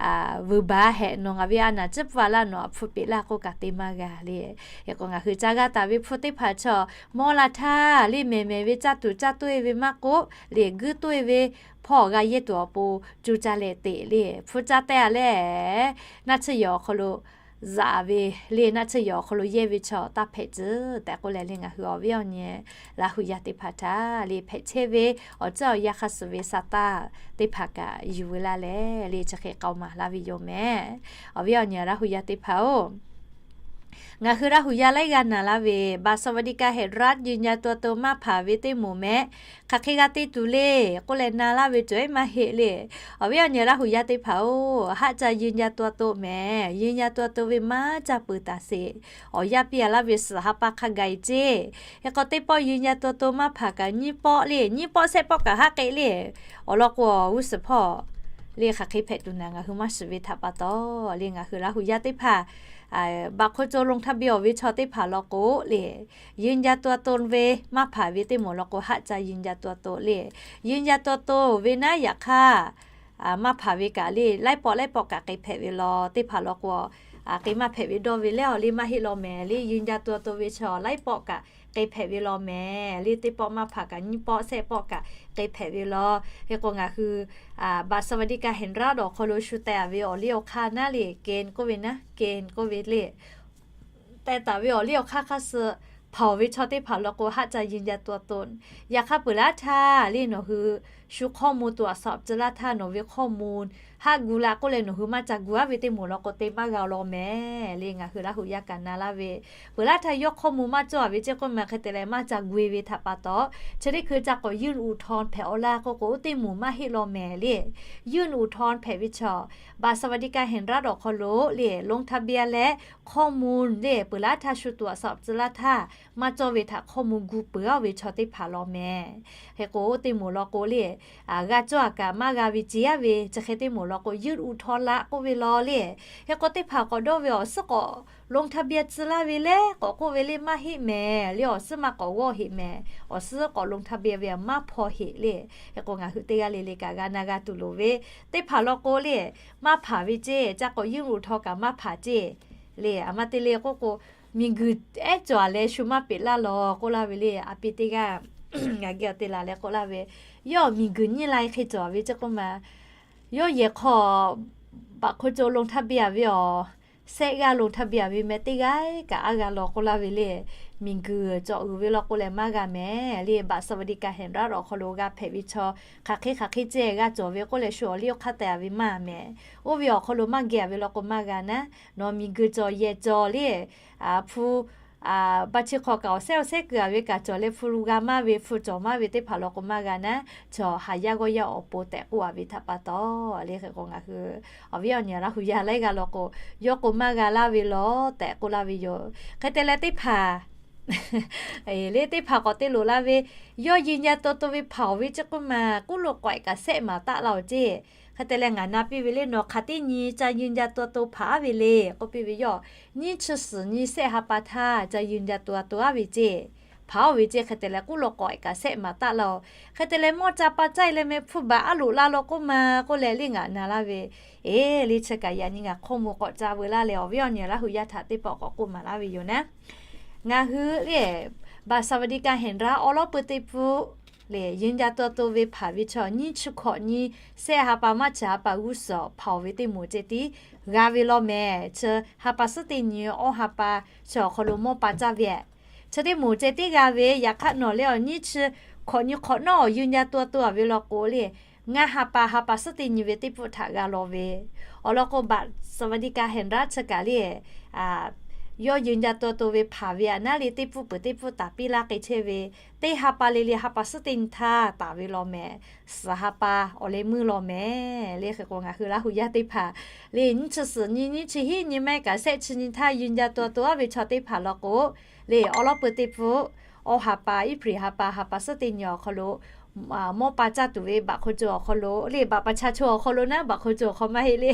vuiˬ baˬ hehꞈ, nawˬ ngaˬ ve a naˬ ciˉ pfuhˇ a laˇ, nawˬ aꞈ hpu peꞈ laˇ k'oˆ kaꞈ te maˇ g'a le. Hk'e k'o, ngaˬ hui caˇ g'aˇ taˍ ve hpu teˇ hpaˍ chaw mawˇ la htaˇ le, mehˬ mehˬ ve caˇ tuˬ caˇ toˆ e ve maˇ k'oˆ, leꞈ guiˇ toˆ e ve hpawˇ g'a yehˇ tuˬ awˬ pon co caˇ leh teꞈ le. Hpu caˇ tehˇ a leh, naˆ tsuhˇ yawˬ awˬ hk'aw lo zaꞈ ve le, naˆ tsuhˇ yawˬ awˬ hk'aw lo yehˇ ve chaw taˇ hpehꞈ tcuh tehꞈ k'oˆ leh le, ngaˬ hui awˬ viˉ awˬ nyi Laˇ hu yaˇ teˇ hpaˍ htaꞈ le hpehꞈ chehˇ ve awˬ ceuˬ awˬ yanˇ hk'a suhˍ ve sa taˇ teˇ hpaˍ kaꞈ yuˬ ve laˇ leh le, chi hk'e k'aoˍ maˍ laˇ ve yoˬ mehˍ. Awˬ viˉ awˬ nyi Laˇ hu yaˇ teˇ hpaˍ-oˬ, Ngaˬ hui Laˇ huˍ yaˇ laiˉ g'aˇ na laˇ ve บัตรสวัสดิการแห่งรัฐ ยืนยันตัวตน maˇ hpanˍ ve teˇ moˍ mehˍ, hk'aˬ hk'e g'a te tuˬ le k'oˆ leh na laˇ ve cawˬ ehˉ maˇ heˆ le. Awˬ viˉ awˬ nyi Laˇ huˍ yaˇ teˇ hpaˍ-oˬ, haˆ ca ยืนยันตัวตน mehˍ, ยืนยันตัวตน ve maˇ ca peuˬ taˍ sheˍ. Awˬ yanˇ piˇ a laˇ ve suhˍ ha pa hk'a gaˬ-e ceˇ. Hk'e k'o teˇ pawˆ ยืนยันตัวตน maˇ hpanˍ kaꞈ nyiˇ pawˆ le, nyiˇ pawˆ shehˆ pawˆ kaꞈ haˆ k'e le. Awˬ lawn k'o, g'uˇ suhˍ hpawˇ le hk'aˬ hk'e hpehꞈ tuˬ naˍ ngaˬ hui maˇ shiˍ ve htaꞈ pa taw le, ngaˬ hui Laˇ huˍ yaˇ teˇ hpaˍ บัตรคนจน ลงทะเบียน awˬ ve chaw teˇ hpaˍ law k'o le, ยืนยันตัวตน ve maˇ hpanˍ ve teˇ moˍ law k'o, haˆ ca ยืนยันตัวตน le. ยืนยันตัวตน ve naˉ yaꞈ hk'aˇ maˇ hpanˍ ve kaꞈ le, laiˉ pawˆ laiˉ pawˆ kaꞈ k'ai hpehꞈ ve law. Teˇ hpaˍ law k'o, k'ai maˇ hpehꞈ ve dawˇ ve le, awˬ le maˇ heˆ law mehˍ le. ยืนยันตัวตน ve chaw laiˉ pawˆ kaꞈ k'ai hpehꞈ ve law mehˍ le. Teˇ pawˆ maˇ hpanˍ kaꞈ nyiˇ pawˆ shehˆ pawˆ kaꞈ k'ai hpehꞈ ve law. Hk'e k'o ngaˬ hui บัตรสวัสดิการแห่งรัฐ awˬ hk'aw lo shu teh a ve awˬ liˇ awˬ hk'aˇ naˉ le, เกณฑ์ k'oˆ ve naˉ, เกณฑ์ k'oˆ ve le. Teh taˍ ve awˬ liˇ awˬ hk'aˇ hk'aˇ suh hpanˍ ve chaw teˇ hpaˍ law k'o, haˆ ca ยืนยันตัวตน. Yaꞈ hk'aˇ peuˬ laˇ htaˇ le, nawˬ hui shu ข้อมูล ตรวจสอบ tcuh laˇ htaˇ, nawˬ ve ข้อมูล haˆ gu la k'oˆ leh nawˬ hui maˇ ca gu aˉ ve teˇ moˍ law k'o, te maˇ g'a law mehˍ le. Ngaˬ hui Laˇ huˍ yaˇ kaꞈ na laˇ ve, peuˬ laˇ htaˇ yawˇ ข้อมูล maˇ cawˇ a ve ceˇ k'oˆ ma, hk'e te leh maˇ ca gu-e ve htaꞈ pa taw, chi teˇ hkui ca k'awꞈ ยื่นอุทธรณ์ hpehꞈ aw laˇ k'oˆ k'o, oˇ teˇ moˍ maˇ heˆ law mehˍ le. ยื่นอุทธรณ์ hpehꞈ ve chaw บัตรสวัสดิการแห่งรัฐ awˬ hk'aw lo le, ลงทะเบียน leh ข้อมูล le, peuˬ laˇ htaˇ shu ตรวจสอบ tcuh laˇ htaˇ, maˇ cawˇ ve htaꞈ ข้อมูล gu peuˬ aˉ ve chaw teˇ hpaˍ law mehˍ. Hk'e k'o, oˇ teˇ moˍ law k'o le, g'a cawˇ a kaꞈ maˇ g'a ve ce aˉ ve, chi hk'e teˇ moˍ law k'o, ยื่นอุทธรณ์ la k'oˆ ve law le. Hk'e k'o, teˇ hpaˍ k'awꞈ dawˇ ve awˬ suhˉ k'awꞈ ลงทะเบียน tcuh laˇ ve le k'awꞈ k'oˆ ve le maˇ heˆ mehˍ le. Awˬ suhˉ maˇ k'awꞈ g'awˇ heˆ mehˍ. Awˬ suhˉ k'awꞈ ลงทะเบียน ve maˇ hpaw heˆ le. Hk'e k'o, ngaˬ hui teˇ g'aˇ le le kaꞈ g'a na g'a tuˬ loˍ ve, teˇ hpaˍ law k'o le, maˇ hpanˍ ve ceˇ, ca k'awꞈ ยื่นอุทธรณ์ kaꞈ maˇ hpanˍ ceˇ le. A ma te le k'oˆ k'o, miˬguiˬ ehˉ cawˬ a leh shu maˇ peꞈ laˇ law k'oˆ laˇ ve le. A pi teˇ g'aˇ ngaˬ geh awˬ te laˬ leh k'oˆ laˇ ve, yawˇ miˬguiˬ nyiˇ la hk'e cawˬ ve ceˇ k'oˆ ma, yawˇ yehˬ hk'aw บัตรคนจน ลงทะเบียน a ve awˬ, shehˆ g'aˇ ลงทะเบียน a ve meh teˇ g'aˇ kaꞈ aˉ g'a law k'oˆ laˇ ve le. Miˬguiˬ cawˬ uiˍ ve law k'o lehˬ maˇ g'a mehˍ le. บัตรสวัสดิการแห่งรัฐ awˬ hk'aw lo g'a hpehꞈ ve chaw, hk'aˬ hk'e hk'aˬ hk'e ceh g'a cawˬ ve k'oˆ leh shu awˬ liˇ awˬ hk'aˇ teh a ve maˇ mehˍ. Oˇ ve awˬ hk'aw lo maˇ geh a ve law k'o maˇ g'a naˉ. Nawˬ miˬguiˬ cawˬ yehˬ cawˬ le, hpu ba chi hk'awꞈ kaꞈ awˬ shehˉ awˬ shehˉ keu a ve kaꞈ cawˬ leh hpu g'a maˇ ve, hpu cawˬ maˇ ve teˇ hpaˍ law k'o maˇ g'a naˉ. Chaw haˍ yaˇ g'awˇ yaˇ awˬ pon tehꞈ k'oˆ a ve htaꞈ pa taw le. Hk'e k'o ngaˬ hui awˬ viˉ awˬ nyi Laˇ huˍ yaˇ laiˉ g'aˇ law k'o, yawˇ k'o maˇ g'a laˇ ve law tehꞈ k'oˆ laˇ ve yoˬ. Hk'e te leh teˇ hpaˍ le, teˇ hpaˍ k'awꞈ te loꞈ la ve, yawˇ ยืนยันตัวตน ve hpanˍ ve ceˇ k'oˆ ma, k'oˆ lo k'awehꞈ kaꞈ shehˆ maˍ taˆ la-oˬ ceˇ. Hk'e te leh ngaˬ na piˇ ve le, nawˬ hk'aˬ teˇ nyi ca ยืนยันตัวตน hpanˍ aˉ ve le k'oˆ piˇ ve, yawˇ nyiˇ chi suhˍ nyi shehˆ ha pa htaˇ ca ยืนยันตัวตน aˉ ve ceˇ, hpanˍ aˉ ve ceˇ. Hk'e te leh k'oˆ lo k'awehꞈ kaꞈ shehˆ maˍ taˆ la-oˬ. Hk'e te leh mawˇ ca pa caˇ e leh meh hpu baˬ aˉ loꞈ la law k'oˆ ma k'oˆ leh le ngaˬ na laˇ ve, eˬ le chi kaꞈ yaꞈ nyi ngaˬ hk'aw mvuh k'awꞈ ca veu laˇ leh awˬ viˉ awˬ nyi Laˇ huˍ yaˇ htaꞈ teˇ pawˆ k'awꞈ k'oˆ maˍ laˇ ve yoˬ naˉ. Ngaˬ hui le บัตรสวัสดิการแห่งรัฐ awˉ lawˉ peu teˇ pfuhˆ le, ยืนยันตัวตน ve hpanˍ ve chaw nyiˇ chi hkawꞈ nyi shehˆ ha pa maˇ chi ha pa g'uˇ suhˍ hpanˍ ve teˇ moˍ ceh tiˉ g'a ve law mehˍ. Chi ha pa suhˉ teˇ nyi awˇ ha pa chi awˬ hk'aw lo mawˇ pa caˇ ve, chi teˇ moˍ ceh tiˉ g'a ve. Yaꞈ hk'aˇ nawˬ le awˬ nyiˇ chi hkawꞈ nyi hk'awꞈ nawˉ awˬ ยืนยันตัวตน a ve law k'o le, ngaˇ ha pa ha pa suhˉ teˇ nyi ve teˇ pfuhˆ htaꞈ g'a law ve. Awˬ lawn k'o บัตรสวัสดิการแห่งรัฐ chi kaꞈ le, yawˇ ยืนยันตัวตน ve hpanˍ ve a naˉ le teˇ pfuhˆ peuˬ teˇ pfuhˆ taˍ piˇ laˇ k'e chehˇ ve, teˇ ha pa le le ha pa suhˉ teˇ nyi htaˇ taˍ ve law mehˍ. Suhˍ ha pa awˬ leh meuˇ law mehˍ le. Hk'e k'o ngaˬ hui Laˇ huˍ yaˇ teˇ hpaˍ le, nyiˇ chi suhˍ nyi, nyiˇ chi hiˉ nyi maˇ heˆ kaꞈ shehˆ chi nyi htaˇ ยืนยันตัวตน aˉ ve chaw teˇ hpaˍ law k'o le, awˉ lawˉ peu teˇ pfuhˆ awˇ ha pa, Iˉhpriˍ ha pa, ha pa suhˉ teˇ nyi awˬ hk'aw lo mawˇ pa caˇ tuˬ ve บัตรคนจน awˬ hk'aw lo le, บัตรประชาชน awˬ hk'aw lo naˉ, บัตรคนจน awˬ hk'aw maˇ heˆ le,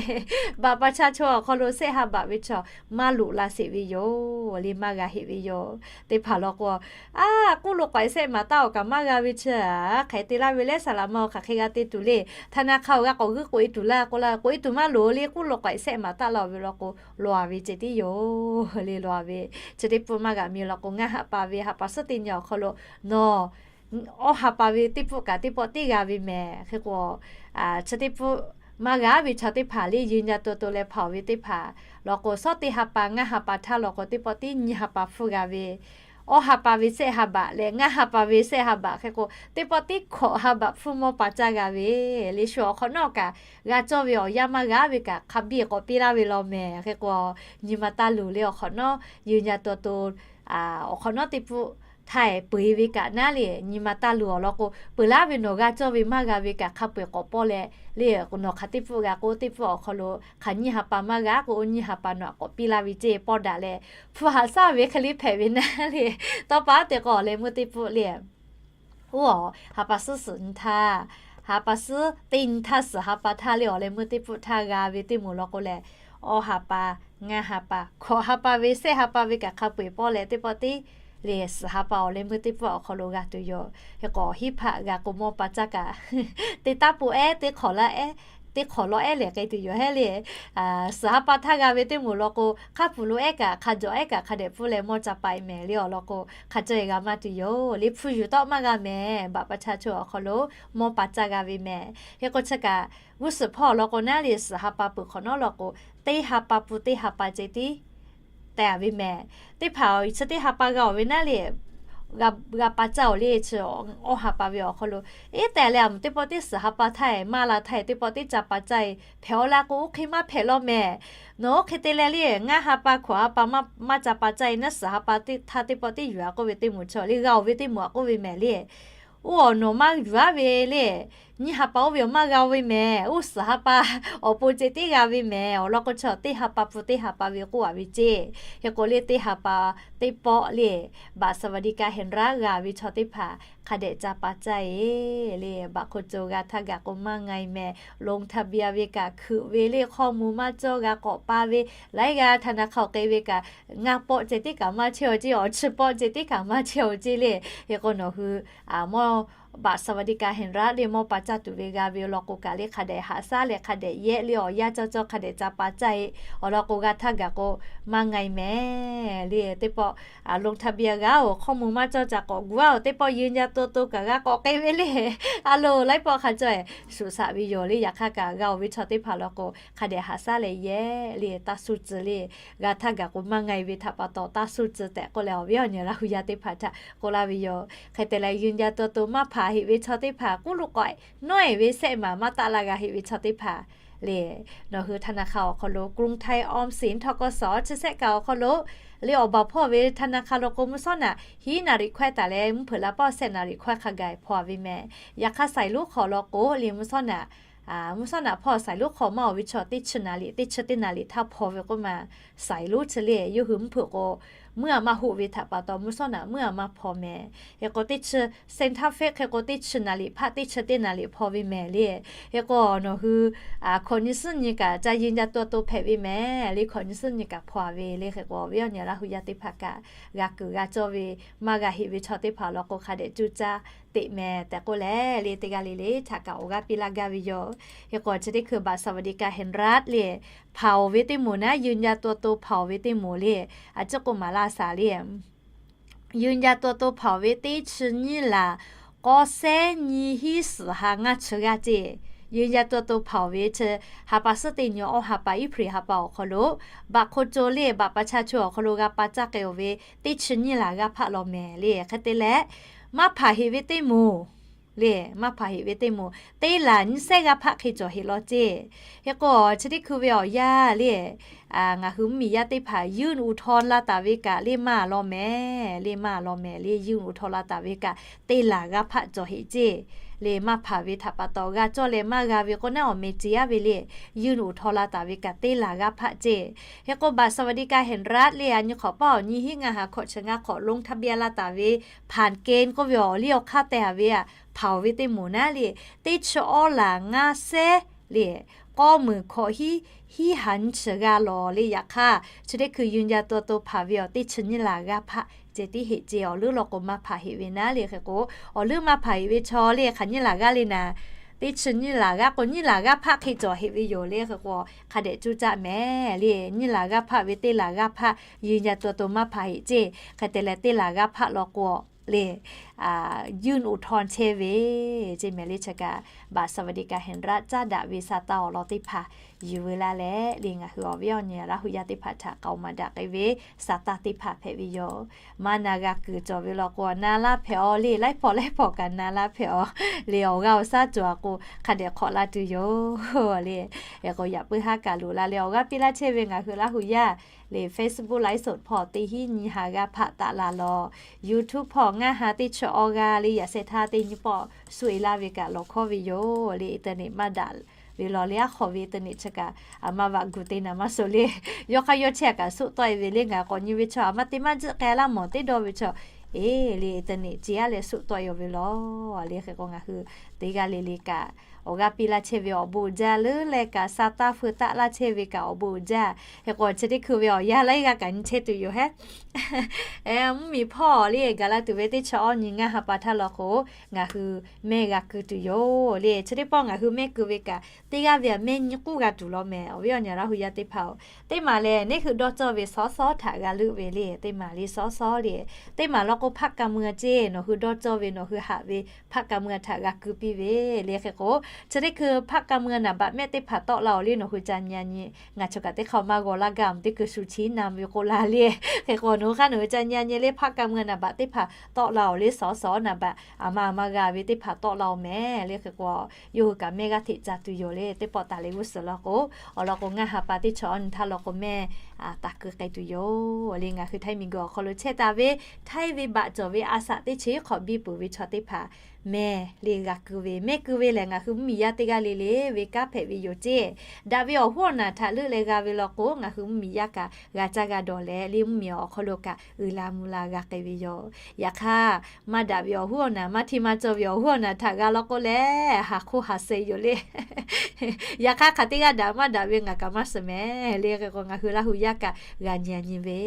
บัตรประชาชน awˬ hk'aw lo shehˆ ha baꞈ ve chaw maˇ loꞈ la sheˍ ve yoˬ le, maˇ g'a heˆ ve yoˬ. Teˇ hpaˍ law k'o, a, k'oˆ lo k'awehꞈ shehˆ maˍ taˆ awˬ kaꞈ maˇ g'a ve chi a, hk'aˬ hk'e te laˇ ve lehˬ, saˍ laꞈ ma hk'aˬ hk'e g'a te tuˬ le. ธนาคาร awˬ g'a k'awꞈ g'euˆ k'oꞈ e tuˬ laˇ k'oˆ laˇ, k'oꞈ e tuˬ maˇ loˍ le, k'oˆ lo k'awehꞈ shehˆ maˍ taˆ la-oˬ ve law k'o, law a ve ceh tiˉ yoˬ le, law a ve. Chi teˇ pfuhˆ maˇ g'a miˬ law k'o, ngaˇ ha pa ve ha pa suhˉ teˇ nyi awˬ hk'aw lo nawˬ awˇ ha pa ve teˇ pfuhˆ kaꞈ teˇ pawˆ teˇ g'a ve mehˍ. Hk'e k'o, chi teˇ pfuhˆ maˇ g'a ve chaw teˇ hpaˍ le, ยืนยันตัวตน leh hpanˍ ve teˇ hpaˍ law k'o, shawˉ teˇ ha pa ngaˇ ha pa htaˇ law k'o, teˇ pawˆ teˇ nyi ha pa hpfuhˇ g'a ve, awˇ ha pa ve shehˆ ha baꞈ leh ngaˇ ha pa ve shehˆ ha baꞈ hk'e k'o, teˇ pawˆ tiˉ hkawꞈ ha baꞈ hpfuhˇ mawˇ pa caˇ g'a ve le. Shu awˬ hk'awꞈ nawˉ kaꞈ g'a cawˇ ve awˬ yanˇ maˇ g'a ve kaꞈ hk'a biˇ k'awꞈ piˇ laˇ ve law mehˍ. Hk'e k'o, nyi ma taˇ luˬ le awˬ hk'awꞈ nawˉ, yeuˬ nyi a to to awˬ hk'awꞈ nawˉ teˇ pawˆ htaˇ peuˬ e ve kaꞈ naˉ le, nyi ma taˇ luˬ awˬ lawn k'o, peuˬ laˇ ve nawˬ g'a cawˇ ve maˇ g'a ve kaꞈ hk'a peu eˬ k'awꞈ pawˆ leh le, nawˬ hk'aˬ teˇ pawˆ g'a k'o, teˇ pawˆ awˬ hk'aw lo hk'aˬ nyiˇ ha pa maˇ g'a k'o, oˇ nyiˇ ha pa nawˬ htaꞈ k'awꞈ piˇ laˇ ve ceˇ pawˇ daꞈ leh, hpu haꞈ shaˉ ve hk'e le hpehꞈ ve naˉ le. Tawˇ pa te k'o, awˬ leh meuˇ teˇ pawˆ le, oˇ ha pa suhˉ suhˍ nyi htaˇ, ha pa suhˉ teˇ nyi htaˇ suhˍ ha pa htaˇ le, awˬ leh meuˇ teˇ pawˆ htaˇ g'a ve teˇ moˍ law k'o leh, awˇ ha pa, ngaˇ ha pa, hkawꞈ ha pa ve shehˆ ha pa ve kaꞈ hk'a peu eˬ pawˇ leh teˇ pawˆ tiˉ le, suhˍ ha pa awˬ leh meuˇ teˇ pawˆ awˬ hk'aw lo g'a tuˬ yoˬ. Hk'e k'o, hiˉ hpaꞈ g'a k'o mawˇ pa caˇ kaꞈ, teˇ taˇ po ehˉ teˇ hk'awꞈ laˇ ehˉ, teˇ hk'awꞈ law ehˉ lehˬ k'ai tuˬ yoˬ hehˉ le. Suhˍ ha pa htaˇ g'a ve teˇ moˍ law k'o, hk'a pfuhˍ lo ehˉ kaꞈ hk'a jawꞈ ehˉ kaꞈ hk'a dehꞈ pfuhˇ leh mawˇ ca pa e mehˍ le awˬ lawn k'o, hk'a cawˇ e g'a maˇ tuˬ yoˬ le. Hpu yuˬ tawˆ maˇ g'a mehˍ, baꞈ pa chaˇ chaw awˬ hk'aw lo mawˇ pa caˇ g'a ve mehˍ. Hk'e k'o chi kaꞈ, g'uˇ suhˍ hpawˇ awˬ lawn k'o naˉ le, suhˍ ha pa peuˬ hk'awꞈ nawˉ law k'o, teˇ ha pa pun teˇ ha pa ceh tiˉ teh a ve mehˍ. Teˇ hpaˍ chi teˇ ha pa g'a oˬ ve naˉ le, g'a pa caˇ oˬ le, chi awˇ ha pa ve awˬ hk'aw lo, eˉ tehꞈ leh a meuꞈ teˇ pawˆ tiˉ suhˍ ha pa htaˇ e maˇ la htaˇ e teˇ pawˆ tiˉ ca pa caˇ e hpehꞈ awˬ la k'o, oˇ hk'e maˇ hpehꞈ law mehˍ. Nawˬ oˇ hk'e te leh le, ngaˇ ha pa hkawꞈ ha pa maˇ ca pa caˇ e naˉ, suhˍ ha pa htaˇ teˇ pawˆ tiˉ yuˬ a k'oˆ ve teˇ moˍ chi le, g'a oˬ ve teˇ moˍ a k'oˆ ve mehˍ le. Oˇ awˬ nawˬ maˇ yuˬ aˉ ve le, nyiˇ ha pa oˇ ve awˬ maˇ g'a oˇ ve mehˍ. Oˇ suhˍ ha pa awˬ pon ceh tiˉ g'a ve mehˍ. Awˬ lawn k'o, chi teˇ ha pa pun teˇ ha pa ve k'oˆ a ve ceˇ. Hk'e k'o le, teˇ ha pa teˇ pawˆ le, บัตรสวัสดิการแห่งรัฐ g'a ve chaw teˇ hpaˍ hk'a dehꞈ ca pa caˇ e le. Baꞈ hk'oˆ co g'a htaˇ gaˬ k'o maˇ nga e mehˍ. ลงทะเบียน ve kaꞈ hkeuꞈ ve le, hkawˇ mvuh maˇ cawˇ g'a k'awꞈ pa ve, laiˉ g'aˇ ธนาคาร k'ai ve kaꞈ, ngaˇ pawˆ ceh tiˉ kaꞈ maˇ chehˇ awˬ ceˇ, awˬ chi pawˆ ceh tiˉ kaꞈ maˇ chehˇ awˬ ceˇ le. Hk'e k'o nawˬ hui mawˇ บัตรสวัสดิการแห่งรัฐ le mawˇ pa caˇ tuˬ ve g'a ve law k'o kaꞈ le, hk'a dehꞈ haꞈ shaˉ leh hk'a dehꞈ yehˆ le, awˬ yanˇ cawˇ cawˇ hk'a dehꞈ ca pa caˇ e. Awˬ lawn k'o g'a htaˇ gaˬ k'o maˇ nga e mehˍ le. Teˇ pawˆ ลงทะเบียน g'a oˬ, hkawˇ mvuh maˇ cawˇ ca k'awꞈ gu a oˬ, teˇ pawˆ ยืนยันตัวตน kaꞈ g'a k'awꞈ k'ai ve le. A loˬ, laiˉ pawˆ hk'a cawˇ e shuˍ shaꞈ ve yoˬ le. Yaꞈ hk'aˇ kaꞈ g'a oˬ ve chaw teˇ hpaˍ law k'o, hk'a dehꞈ haꞈ shaˉ leh yehˆ le, taˇ suh tcuh le. G'a htaˇ gaˬ k'o maˇ nga e ve htaꞈ pa taw taˇ suh tcuh tehꞈ k'oˆ leh, awˬ viˉ awˬ nyi Laˇ hu yaˇ teˇ hpaˍ htaꞈ k'oˆ laˇ ve yoˬ. Hk'e te leh ยืนยันตัวตน maˇ hpaˍ heꞈ ve chaw teˇ hpaˍ, k'uˉ lo k'awꞈ nawˉ e ve shehˆ maˍ maˇ taˆ la g'a heꞈ ve chaw teˇ hpaˍ le, nawˬ hui ธนาคาร awˬ hk'aw lo กรุงไทย ออมสิน ทกส chi shehˆ kaꞈ awˬ hk'aw lo le, awˬ baˬ hpawˇ ve ธนาคาร law k'o mvuhˇ shawˉ naꞈ hiˉ naˍ riˍ hkawehˇ taˍ leh mvuhˇ hpeuꞈ la paˆ shehˆ naˍ riˍ hkawehˇ hk'a gaˬ hpaw a ve mehˍ. Yaꞈ hk'aˇ สายลุ้ง hk'aw law k'o le mvuhˇ shawˉ naꞈ mvuhˇ shawˉ naꞈ hpawˇ สายลุ้ง hk'aw maˇ oˬ ve chaw teˇ chi naˍ riˍ, teˇ chi teˇ naˍ riˍ htaˇ hpaw ve k'oˆ ma. สายลุ้ง chi le, yawˇ hui mvuhˇ hpeuꞈ k'o, meuˇ a maˇ hoˆ ve htaꞈ pa taw mvuhˇ shawˉ naꞈ meuˇ a maˇ hpaw mehˍ. Hk'e k'o teˇ chi เซ็นทรัลเฟส hk'e k'o teˇ chi naˍ riˍ hpaˆ teˇ chi teˇ naˍ riˍ hpaw ve mehˍ le. Hk'e k'o nawˬ hui hkawꞈ nyi suhˉ nyi kaꞈ ca ยืนยันตัวตน hpehꞈ ve mehˍ le, hkawꞈ nyi suhˉ nyi kaꞈ hpaw a ve le. Hk'e k'o awˬ viˉ awˬ nyi Laˇ hu yaˇ teˇ hpaˍ kaꞈ g'a kuiˬ g'a cawˇ ve, maˇ g'a heꞈ ve chaw teˇ hpaˍ law k'o hk'a dehꞈ cuˇ caˇ teꞈ mehˍ tehꞈ k'oˆ leh le, teˇ g'aˇ le le htaꞈ kaꞈ awˬ g'aˇ piˇ laˇ gaˇ ve yoˬ. Hk'e k'o chi teˇ hkui บัตรสวัสดิการแห่งรัฐ le, hpaˍ oˬ ve teˇ moˍ naˉ, ยืนยันตัวตน hpaˍ oˬ ve teˇ moˍ le, a ciˉ k'oˆ maˍ laˇ shaˍ le. ยืนยันตัวตน hpaˍ oˬ ve teˇ chi nyiˇ laˬ k'awˇ shehˉ nyiˇ hiˉ suhˍ ha ngaˇ chi g'aˇ ceˇ. ยืนยันตัวตน hpaˍ oˬ ve chi ha pa suhˉ teˇ nyi awˇ ha pa iˉ hpaˍ ha pa awˬ hk'aw lo, baꞈ hk'o co le, baꞈ pa chaˇ chaw awˬ hk'aw lo g'a pa caˇ k'ai oˬ ve teˇ chi nyiˇ laˬ g'aˇ hpaˆ law mehˍ le. Hk'e te leh, maˇ hpaˍ heꞈ ve teˇ moˍ le, maˇ hpaˍ heꞈ ve teˇ moˍ teˇ laˬ nyiˇ shehˉ g'aˇ hpaˆ hk'e cawˬ heꞈ law ceˇ. Hk'e k'o chi teˇ hkui ve awˬ yanˇ le, ngaˬ hui mvuhˇmiˬ yaˇ teˇ hpaˍ ยื่นอุทธรณ์ la taˍ ve kaꞈ le maˇ law mehˍ, le maˇ law mehˍ le, ยื่นอุทธรณ์ la taˍ ve kaꞈ teˇ laˬ g'aˇ hpaˆ cawˬ heꞈ ceˇ. Le maˇ hpaˍ ve htaꞈ pa taw g'a cawˇ leh maˇ g'a ve k'o naˉ awˬ meh ce yaˇ ve le, ยื่นอุทธรณ์ la taˍ ve kaꞈ teˇ laˬ g'aˇ hpaˆ ceˇ. Hk'e k'o บัตรสวัสดิการแห่งรัฐ le, a nyi hk'awꞈ paˇ awˬ nyi hiˉ ngaˇ ha hkawꞈ chi ngaˇ hk'awꞈ ลงทะเบียน la taˍ ve ผ่านเกณฑ์ k'oˆ ve awˬ liˇ awˬ hk'aˇ teh a ve a, hpaˍ oˬ ve teˇ moˍ naˉ le, teˇ chi awˇ laˬ ngaˇ shehˉ le, k'awˇ meunˍ hkawꞈ hiˉ, hiˉ ha nyiˇ chi g'aˇ law le. Yaꞈ hk'aˇ chi teˇ hkui ยืนยันตัวตน hpaˍ ve awˬ teˇ chi nyiˇ laˬ g'aˇ hpaˆ ceh tiˉ heꞈ ceˇ. Awˬ leuˉ law k'o maˇ hpaˍ heꞈ ve naˉ le. Hk'e k'o awˬ leuˉ maˇ hpaˍ heꞈ ve chaw le hk'aˬ nyiˇ laˬ g'aˇ le naˍ, teˇ chi nyiˇ laˬ g'aˇ k'o nyiˇ laˬ g'aˇ hpaˆ hk'e cawˬ heꞈ ve yoˬ le. Hk'e k'o hk'a dehꞈ cuˇ caˇ mehˍ le, nyiˇ laˬ g'aˇ hpaˆ ve teˇ laˬ g'aˇ hpaˆ ยืนยันตัวตน maˇ hpaˍ heꞈ ceˇ. Hk'e te leh teˇ laˬ g'aˇ hpaˆ law k'o le, ยื่นอุทธรณ์ chehˇ ve ceˇ mehˍ le. Chi kaꞈ บัตรสวัสดิการแห่งรัฐ caˇ daꞈ ve sa taˇ awˬ lawn teˇ hpaˍ yuˬ veu laˇ leh le, ngaˬ hui awˬ viˉ awˬ nyi Laˇ hu yaˇ teˇ hpaˍ htaꞈ k'aoˍ maˍ daꞈ k'ai ve sa taˇ teˇ hpaˍ hpehꞈ ve yoˬ. Maˇ na g'a kuiˬ cawˬ ve law k'o, na laˇ hpehꞈ aw le, laiˉ hpawˇ laiˉ hpawˇ kaꞈ na laˇ hpehꞈ aw le. Awˬ g'aˇ awˬ shaˉ cawˬ a k'o, hk'a dehꞈ hk'awꞈ la tuˬ yoˬ le. Hk'e k'o, yaꞈ puiˉ haˉ kaꞈ loꞈ la leh awˬ g'aˇ piˇ laˇ chehˇ ve ngaˬ hui Laˇ hu yaˇ le, Facebook live show hpawˇ teˇ hinˉ nyi ha g'aˇ hpaˆ taˆ la lawˬ. YouTube hpawˇ ngaˇ ha teˇ chi awˇ g'aˇ le, yaꞈ sheh htaˇ teˇ nyi pawˆ suh e laˇ ve kaꞈ lawˬ hkawˉ ve yoˬ le. Internet maˇ daꞈ ve law le, aˉ hk'awꞈ ve internet chi kaꞈ a maˇ vaꞈ gu te naˍ maˇ suh le. Yawˇ hk'aˇ yawˇ chehˇ kaꞈ suhˆ tawˆ e ve le. Ngaˬ k'awꞈ nyi ve chaw a maˇ te maˇ jiˆ k'ai laˇ mawˬ teˇ dawˇ ve chaw, e le internet ce aˉ leh suhˆ tawˆ e aw ve law le. Hk'e k'o, ngaˬ hui teˇ g'aˇ le le kaꞈ awˬ g'aˇ piˇ laˇ chehˇ ve awˬ bon uiˍ jaˇ leuˉ leh kaꞈ, sa taˇ feu taˆ laˇ chehˇ ve kaꞈ awˬ bon uiˍ jaˇ. Hk'e k'o, chi teˇ hkui ve awˬ yanˇ laiˉ g'aˇ kaꞈ nyi chehˇ tuˬ yoˬ hehˉ. Mvuhˇmiˬ hpawˇ le, gaˬ la tuˬ ve teˇ chi awˇ nyi ngaˇ ha pa htaˇ law k'o, ngaˬ hui mehˇ g'a keu tuˬ yoˬ le. Chi teˇ pawˆ ngaˬ hui mehˇ keu ve kaꞈ, teˇ g'aˇ ve a mehˇ nyi k'uˉ g'a tuˬ law mehˍ. Awˬ viˉ awˬ nyi Laˇ hu yaˇ teˇ hpaˍ-oˬ, teˇ maˬ lehˬ neˇ hui dawˇ cawˇ ve sawˉ sawˉ htaꞈ g'a leuˆ ve le. Teˇ maˬ le sawˉ sawˉ le, teˇ maˬ law k'o พรรคการเมือง ceˇ, nawˬ hui dawˇ cawˇ ve nawˬ hui haꞈ ve พรรคการเมือง htaꞈ g'a keu piˇ ve le. Hk'e k'o, chi teˇ hkui พรรคการเมือง naˍ baꞈ mehˆ teˇ hpaˍ tawˆ la awˬ le nawˬ hui ca nyi a nyi. Ngaˬ chaw kaꞈ teˇ hk'aˇ maˇ g'aw laˇ gaˇ mvuhˬ teˇ hkui shu chiˉ na ve k'oˆ la le. Hk'e k'o, nawˬ hui hk'aˇ nawˬ hui ca nyi a nyi le พรรคการเมือง naˍ baꞈ teˇ hpaˍ tawˆ la awˬ le sawˉ sawˉ naˍ baꞈ a maˇ a maˇ g'a ve teˇ hpaˍ tawˆ la awˬ mehˍ le. Hk'e k'o, yawˇ hui kaꞈ mehˇ g'aˇ hteꞈ ca tuˬ yoˬ le. Teˇ pawˆ taˍ le g'uˇ suhˍ law k'o, awˬ lawn k'o ngaˇ ha pa teˇ chi awˇ nyi htaˇ law k'o mehˇ taˍ keu k'ai tuˬ yoˬ le. Ngaˬ hui Htaiˇ miˬguiˬ awˬ hk'aw lo chehˇ taˍ ve Htaiˇ ve baꞈ cawˬ ve a shaꞈ teˇ chi hk'awꞈ biˇ peuˬ ve chaw teˇ hpaˍ mehˇ le g'a keu ve, mehˇ keu ve lehˬ ngaˬ hui mvuhˇmiˬ yaˇ teˇ g'aˇ le le ve kanˉ hpehꞈ ve yoˬ ceˇ. Daꞈ ve awˬ hoˉ awˬ naˬ htaꞈ leuˆ leh g'a ve law k'o, ngaˬ hui mvuhˇmiˬ yaˇ kaꞈ g'a caˇ g'a dawˬ leh le, mvuhˇmiˬ awˬ hk'aw lo kaꞈ uiˍ la mvuh la g'a k'ai ve yoˬ. Yaꞈ hk'aˇ, maˇ daꞈ ve awˬ hoˉ awˬ naˬ, maˇ hteˇ maˇ cawˇ ve awˬ hoˉ awˬ naˬ htaꞈ g'a law k'o lehˬ, haˍ hkoˇ haˍ suh yoˬ le. Yaꞈ hk'aˇ, hk'aˬ teˇ g'aˇ daꞈ maˇ daꞈ ve ngaˬ kaꞈ maˇ suh mehˍ le. Hk'e k'o, ngaˬ hui Laˇ hu yaˇ kaꞈ g'a nyi a nyi ve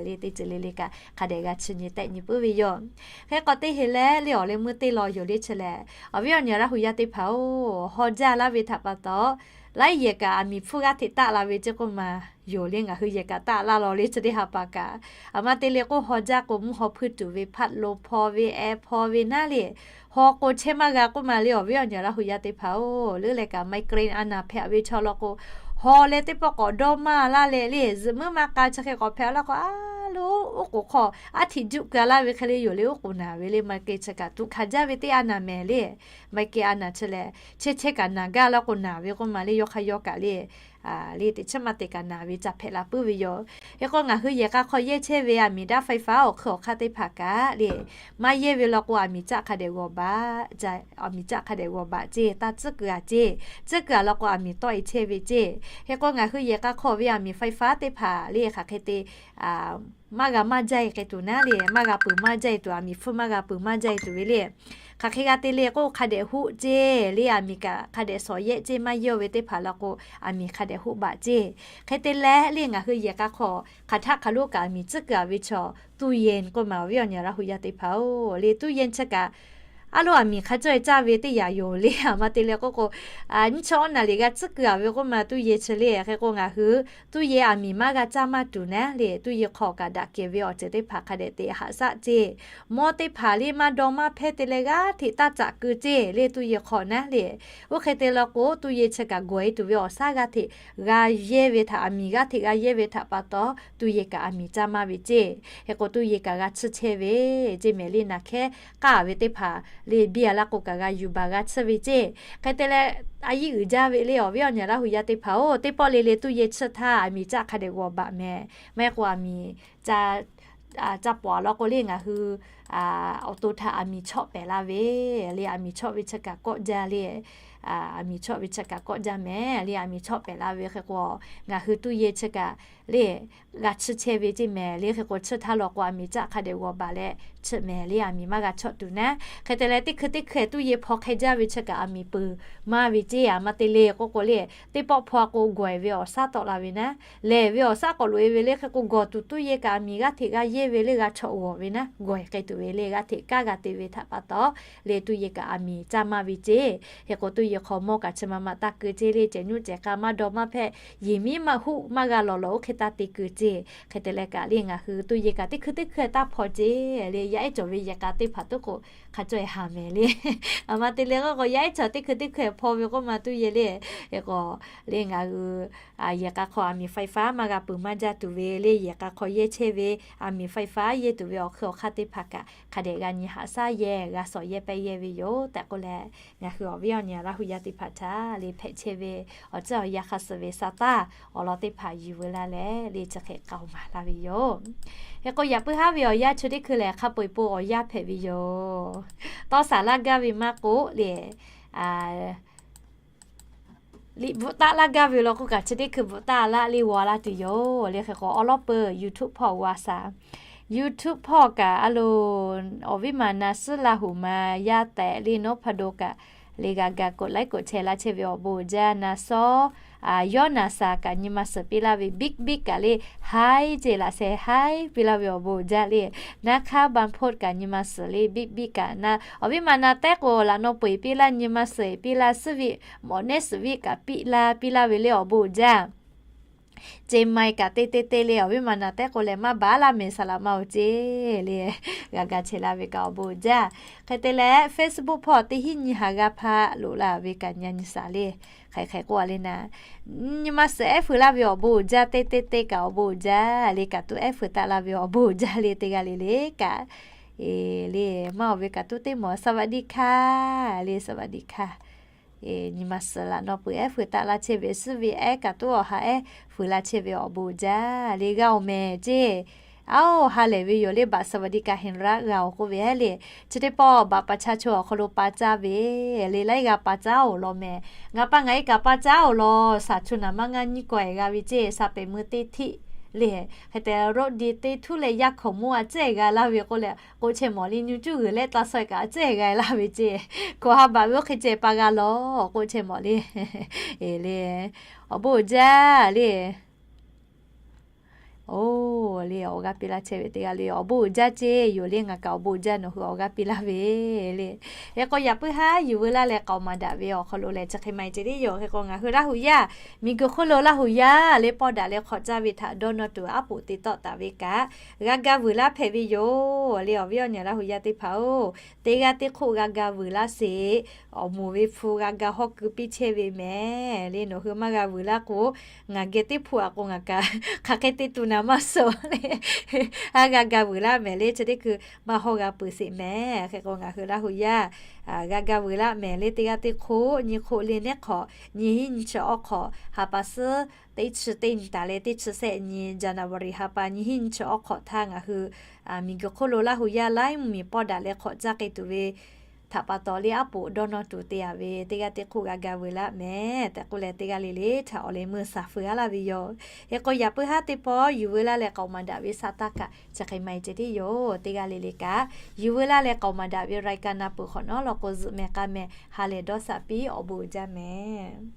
le, teˇ ceuˬ le le kaꞈ hk'a dehꞈ g'a chi nyi tehˆ nyi puiˉ ve yoˬ. Hk'e k'o, teˇ heˍ leh le awˬ leh meuˇ teˇ law yoˬ le. Chi lehˬ, awˬ viˉ awˬ nyi Laˇ hu yaˇ teˇ hpaˍ-oˬ, haw jaˇ laˇ ve htaꞈ pa taw, laiˉ yehˬ kaꞈ aˬ miˍ hpfuhˇ g'aˇ hteꞈ taˆ la ve ceˇ k'oˆ ma yoˬ le. Ngaˬ hui yehˬ kaꞈ taˆ laˇ law le, chi teˇ ha pa kaꞈ. A ma te le k'o, haw jaˇ k'o mvuhˇ haw hpuiˇ tuˬ ve พัดลม hpaw ve, air hpaw ve naˉ le, haw k'o chehˇ maˇ g'a k'oˆ ma le. Awˬ viˉ awˬ nyi Laˇ hu yaˇ teˇ hpaˍ-oˬ, leuˉ leh kaꞈ ไมเกรน a naˬ hpehꞈ ve chaw law k'o, haw leh teˇ pawˆ k'awꞈ dawˇ maˇ laˇ leh le, zuhꞈ muiˉ maˇ k'a chi hk'e k'awꞈ hpehꞈ laˇ k'o, a lo, oˉ k'oˍ hk'aw aˉ htiꞈ juˆ keu laˇ ve hk'e le yoˬ le. Oˉ k'oˍ naˬ ve le, ไมเกรน chi kaꞈ tuꞈ hkanˍ jaˇ ve teˇ a naˬ mehˍ le. ไมเกรน a naˬ chi lehˬ, chehˇ chehˇ kaꞈ naˬ gaˇ laˇ k'o naˬ ve k'oˆ ma le, yawˇ hk'aˇ yawˇ kaꞈ le le teꞈ chiˉ maˇ teꞈ kaꞈ naˬ ve ca hpehꞈ la puiˉ ve yoˬ. Hk'e k'o, ngaˬ hui yehˬ k'a hk'aw yehˇ chehˇ ve aˬ miˍ daˇ ไฟฟ้า awˬ hk'eun awˬ hk'aˇ teˇ hpaˍ kaꞈ le, maˇ yehˇ ve law k'o aˬ miˍ caˆ hk'a dehꞈ g'awˬ baꞈ, aˬ miˍ caˆ hk'a dehꞈ g'awˬ baꞈ ceˇ, taˇ tcuhˉ kuiˬ a ceˇ, tcuhˉ kuiˬ a law k'o aˬ miˍ tawˆ e chehˇ ve ceˇ. Hk'e k'o, ngaˬ hui yehˬ k'a hk'aw ve aˬ miˍ ไฟฟ้า teˇ hpaˍ le hk'aˬ hk'e te maˇ g'a maˇ jaˇ e k'ai tuˬ naˉ le, maˇ g'a peuˬ maˇ jaˇ e tuˬ, aˬ miˍ hpfuhˇ maˇ g'a peuˬ maˇ jaˇ e tuˬ ve le. Hk'aˬ hk'e g'a te le k'o, hk'a dehꞈ hoˆ ceˇ le, aˬ miˍ kaꞈ hk'a dehꞈ shawˍ yehˆ ceˇ, maˇ yehˇ ve teˇ hpaˍ law k'o, aˬ miˍ hk'a dehꞈ hoˆ baꞈ ceˇ. Hk'e te leh le, ngaˬ hui yehˬ k'a hk'aw hk'aˬ htaˆ hk'aˬ lo kaꞈ aˬ miˍ tcuhˉ kuiˬ a ve chaw ตู้เย็น k'oˆ ma, awˬ viˉ awˬ nyi Laˇ hu yaˇ teˇ hpaˍ-oˬ le, ตู้เย็น chi kaꞈ a lo aˬ miˍ hk'a cawˇ e caˇ ve teˇ yanˇ yoˬ le. A ma te le k'oˆ k'o, nyiˇ chi awˉ naˍ liꞈ g'a tcuhˉ kuiˬ a ve k'oˆ ma ตู้เย็น chi le. Hk'e k'o, ngaˬ hui ตู้เย็น aˬ miˍ maˇ g'a caˇ maˇ tuˬ naˉ le, ตู้เย็น hk'aw kaꞈ daꞈ kehˬ ve awˬ ceuˬ teˇ hpaˍ hk'a dehꞈ teꞈ haꞈ shaˆ ceˇ. Mawˇ teˇ hpaˍ le maˇ daw maˇ hpehˇ te leh g'aˇ hteꞈ taˇ caꞈ keu ceˇ le, ตู้เย็น hk'aw naˉ le. Oˇ hk'e te law k'o, ตู้เย็น chi kaꞈ gawˬ e tuˬ ve awˬ shaˉ g'aˇ hteꞈ g'a yehˇ ve htaꞈ, aˬ miˍ g'aˇ hteꞈ g'a yehˇ ve htaꞈ pa taw, ตู้เย็น kaꞈ aˬ miˍ caˇ maˇ ve ceˇ. Hk'e k'o, ตู้เย็น kaꞈ g'a chiˇ chehˇ ve ceˇ mehˍ le. Naˬ hkehˇ k'aˇ ve teˇ hpaˍ le, biˇ a laˇ k'o kaꞈ g'a yuˬ baˬ g'a chiˇ ve ceˇ. Hk'e te leh, a yiˇ uiˍ jaˇ ve le, awˬ viˉ awˬ nyi Laˇ hu yaˇ teˇ hpaˍ-oˬ, teˇ pawˆ le le ตู้เย็น chiˇ htaˇ aˬ miˍ caˆ hk'a dehꞈ g'awˬ baꞈ mehˍ. Maˇ heˆ k'o aˬ miˍ ca pawˍ a law k'o le, ngaˬ hui awˬ to htaꞈ aˬ miˍ chawˆ pehˍ la ve le. Aˬ miˍ chawˆ ve chi kaꞈ kawˆ jaˇ le. Aˬ miˍ chawˆ ve chi kaꞈ kawˆ jaˇ mehˍ le. Aˬ miˍ chawˆ pehˍ la ve hk'e k'o, ngaˬ hui ตู้เย็น chi kaꞈ le g'a chiˇ chehˇ ve ceˇ mehˍ le. Hk'e k'o, chiˇ htaˇ law k'o aˬ miˍ caˆ hk'a dehꞈ g'awˬ baˬ leh chiˇ mehˍ le, aˬ miˍ maˇ g'a chawˆ tuˬ naˉ. Hk'e te leh, teˇ hkui teˇ hkui ตู้เย็น hpaw hk'e jaˇ ve chi kaꞈ aˬ miˍ peuˬ maˇ ve ceˇ. A ma te le k'oˆ k'o le, teˇ pawˆ hpaw a k'o gawˬ e ve awˬ shaˉ tawˆ la ve naˉ, lehˬ ve awˬ shaˉ k'awꞈ loꞈ e ve le. Hk'e k'o, gawˬ tuˬ ตู้เย็น kaꞈ aˬ miˍ g'aˇ hteꞈ g'a yehˇ ve le, g'a chawꞈ g'awˬ ve naˉ, gawˬ e k'ai tuˬ ve le, g'aˇ hteꞈ kanˉ g'a te ve htaꞈ pa taw le, ตู้เย็น kaꞈ aˬ miˍ caˇ maˇ ve ceˇ. Hk'e k'o, ตู้เย็น hk'aw mawˇ kaꞈ chi ma ma taˇ keu ceˇ le, cehˬ nyoˆ cehˬ k'a maˇ dawˇ maˇ hpehꞈ, yeˬ miˉ maˇ huˆ maˇ g'a lawˬ lawˬ oˇ hk'e taˇ te keu ceˇ. Hk'e te leh kaꞈ le ngaˬ hui tuˇ yeˬ kaꞈ teˇ hkui teˇ hkui taˇ hpaw ceˇ le. Yaˇ ehˉ cawˬ ve yehˬ k'a teˇ hpaˍ tuˉ k'o hk'a caweh ha mehˍ le. A ma te leh k'o k'o yaˇ ehˉ cawˬ teˇ hkui teˇ hkui hpaw ve k'oˆ ma tuˇ yeˬ le. K'o le ngaˬ hui yehˬ k'a hk'aw aˬ miˍ ไฟฟ้า maˇ g'a peuˬ maˇ jaˇ tuˬ ve le, yehˬ k'a hk'aw yehˇ chehˇ ve aˬ miˍ ไฟฟ้า yehˇ tuˬ ve awˬ hk'eun awˬ hk'aˇ teˇ hpaˍ kaꞈ hk'a dehꞈ g'a nyi haꞈ shaˉ yehˇ g'a shawˍ yehˇ pehˇ yehˇ ve yoˬ tehꞈ k'oˆ leh, ngaˬ hui awˬ viˉ awˬ nyi Laˇ hu yaˇ teˇ hpaˍ htaꞈ le hpehꞈ chehˇ ve awˬ ceuˬ awˬ yanˇ hk'a suh ve sa taˇ awˬ lawn teˇ hpaˍ yuˬ veu laˇ leh le chi hk'e k'aoˍ maˍ laˇ ve yoˬ. Hk'e k'o yaꞈ puiˉ haˉ ve awˬ yanˇ chi teˇ hkui lehˬ hk'a peu-eˬ po awˬ yanˇ hpehꞈ ve yoˬ. Tawˇ saˍ laˇ gaˇ ve maˇ k'oˆ le, liꞈ bvuhꞈ taˆ laˇ gaˇ ve law k'oˆ kaꞈ chi teˇ hkui bvuhꞈ taˆ laˇ le g'aw laˇ tuˬ yoˬ le. Hk'e k'o awˉ lawˉ peuˬ YouTube hpawˇ g'a shaˍ. YouTube hpawˇ kaꞈ a lo awˬ viˉ maˬ na suhˉ Laˇ hu ma yaˇ tehꞈ le nawˉ hpa do kaꞈ le g'a ga กดไลค์ กดแชร์ laˇ chehˇ ve awˬ bon uiˍ jaˇ. Na sawˉ yawˇ na shaˍ kaꞈ nyi ma suhˍ piˇ laˇ ve บิ๊กบิ๊ก kaꞈ le haiˉ ceˇ laꞈ sheh haiˉ piˇ laˇ ve awˬ bon uiˍ jaˇ le. Na hk'aˇ ban hpawˇ kaꞈ nyi ma suhˍ le บิ๊กบิ๊ก kaꞈ na awˬ viˉ maˬ na tehˉ k'o laꞈ naw peu-eˬ piˇ laˇ nyi ma suhˍ piˇ laˇ suhˉ ve mawꞈ nehˉ suhˍ viˉ kaꞈ piˇ laˇ piˇ laˇ ve le awˬ bon uiˍ jaˇ. Ceˇ ma-e kaꞈ te te te le awˬ viˉ maˬ na tehˉ k'o leh maˇ baˬ laˇ mehˍ saˍ laꞈ ma-oˬ ceˇ le. G'a ga chehˇ laˇ ve kaꞈ awˬ bon uiˍ jaˇ. Hk'e te leh Facebook hpawˇ teˇ hinˉ nyi ha g'a hpaˆ loꞈ la ve kaꞈ nyi nyi shaˍ le. Hk'e hk'e k'oˆ a le na, nyi ma suhˍ ehˉ fuiˍ laˇ ve awˬ bon uiˍ jaˇ, teˇ teˇ teˇ kaꞈ awˬ bon uiˍ jaˇ le, kaꞈ tuˬ ehˉ fuiˍ taˆ laˇ ve awˬ bon uiˍ jaˇ le teˇ g'aˇ le le kaꞈ le maˇ awˬ ve kaꞈ tuˉ teˇ mawˬ สวัสดีค่ะ le สวัสดีค่ะ nyi ma suhˍ laꞈ naw peu-eˬ ehˉ fuiˍ taˆ laˇ chehˇ ve suhˉ ve ehˉ kaꞈ tuˉ awˬ ha ehˉ fuiˍ laˇ chehˇ ve awˬ bon uiˍ jaˇ le g'a oˬ mehˍ ceˇ. Aˬ, ha lehˬ ve yoˬ le บัตรสวัสดิการแห่งรัฐ g'a oˬ k'oˆ ve ehˉ le. Chi teˇ pawˆ บัตรประชาชน awˬ hk'aw lo pa caˇ ve le laiˉ g'a pa caˇ oˬ law mehˍ. Ngaˬ pa ngaˬ e kaꞈ pa caˇ oˬ law, shaˍ chu naˍ maˇ ngaˇ nyiˇ kawehˬ g'a ve ceˇ, shaˍ pehˍ meuˇ teˇ htiˆ le. Hk'e te รถดี teˇ htuˉ leh yaˇ hkaoˍ monˇ a cehˇ g'a laˇ ve k'oˆ leh k'oˆ chehˇ mawˬ le, nyi cuˇ g'uiˬ leh ta shaw kaꞈ a cehˇ g'a laˇ ve ceˇ. Hkaw ha baꞈ ve oˇ hk'e ceh pa g'a law k'oˆ chehˇ mawˬ le. E le, awˬ bon uiˍ jaˇ le. Oˬ le, awˬ g'aˇ piˇ laˇ chehˇ ve teˇ g'aˇ le awˬ bon uiˍ jaˇ ceˇ yoˬ le. Ngaˬ kaꞈ awˬ bon uiˍ jaˇ nawˬ hui awˬ g'aˇ piˇ laˇ ve le. Hk'e k'o yaꞈ puiˉ haˉ yuˬ veu laˇ leh k'aoˍ maˍ daꞈ ve awˬ hk'aw lo lehˬ chi hk'e ma-e ceh tiˉ yoˬ. Hk'e k'o ngaˬ hui Laˇ hu yaˇ, miˬguiˬ hk'oˆ lo Laˇ hu yaˇ le pawˇ daꞈ leh hk'awꞈ caˇ ve htaꞈ dawˇ nawˇ tuˬ aˉ poꞈ te tawˆ taˍ ve kaꞈ g'a ga vuiˬ laˇ hpehꞈ ve yoˬ le. Awˬ viˉ awˬ nyi Laˇ hu yaˇ teˇ hpaˍ-oˬ, teˇ g'aˇ teˇ hk'oˆ g'a ga vuiˬ laˇ sheˍ. Awˬ moˍ ve hpu g'a ga hawˇ keu piˇ chehˇ ve mehˍ le. Nawˬ hui maˇ g'a vuiˬ laˇ k'o, ngaˬ geh teˇ hpu aꞈ k'o ngaˬ kaꞈ hk'aˬ hk'e te tuˬ naˍ maˇ suhˍ le. A g'a ga vuiˬ laˇ mehˍ le, chi teˇ hkui maˇ hawˇ g'a peuˬ sheˍ mehˍ. Hk'e k'o ngaˬ hui Laˇ hu yaˇ g'a ga vuiˬ laˇ mehˍ le. Teˇ g'aˇ teˇ hk'oˆ nyi hk'oˆ le nehˉ hk'awꞈ nyi hiˉ nyi chi awˬ hk'awꞈ ha pa suhˉ teˇ chi teˇ nyi taˍ leh teˇ chi sehˆ nyi January ha pa nyi hiˉ nyi chi awˬ hk'awꞈ htaˇ ngaˬ hui miˬguiˬ hk'oˆ lo Laˇ hu yaˇ laiˉ mvuhˇ miˬ pawˇ daꞈ leh hk'awꞈ caˇ k'ai tuˬ ve htaꞈ pa taw le aˉ poꞈ dawˇ nawˇ tuˬ te-a ve teˇ g'aˇ teˇ hk'oˆ g'a ga vuiˬ laˇ mehˍ tehꞈ k'oˆ leh teˇ g'aˇ le le htaꞈ awˬ leh meuˇ shaˍ feu-a laˇ ve yoˬ. Hk'e k'o yaꞈ puiˉ haˉ teˇ pawˆ yuˬ veu laˇ leh k'aoˍ maˍ daꞈ ve sa taˇ kaꞈ chi hk'e ma-e ceh tiˉ yoˬ. Teˇ g'aˇ le le kaꞈ yuˬ veu laˇ leh k'aoˍ maˍ daꞈ ve รายการ na peuˬ hk'awꞈ nawˉ law k'o zuhꞈ mehˍ k'a mehˍ ha lehˬ dawˇ shaˍ piˇ awˬ bon uiˍ jaˇ mehˍ.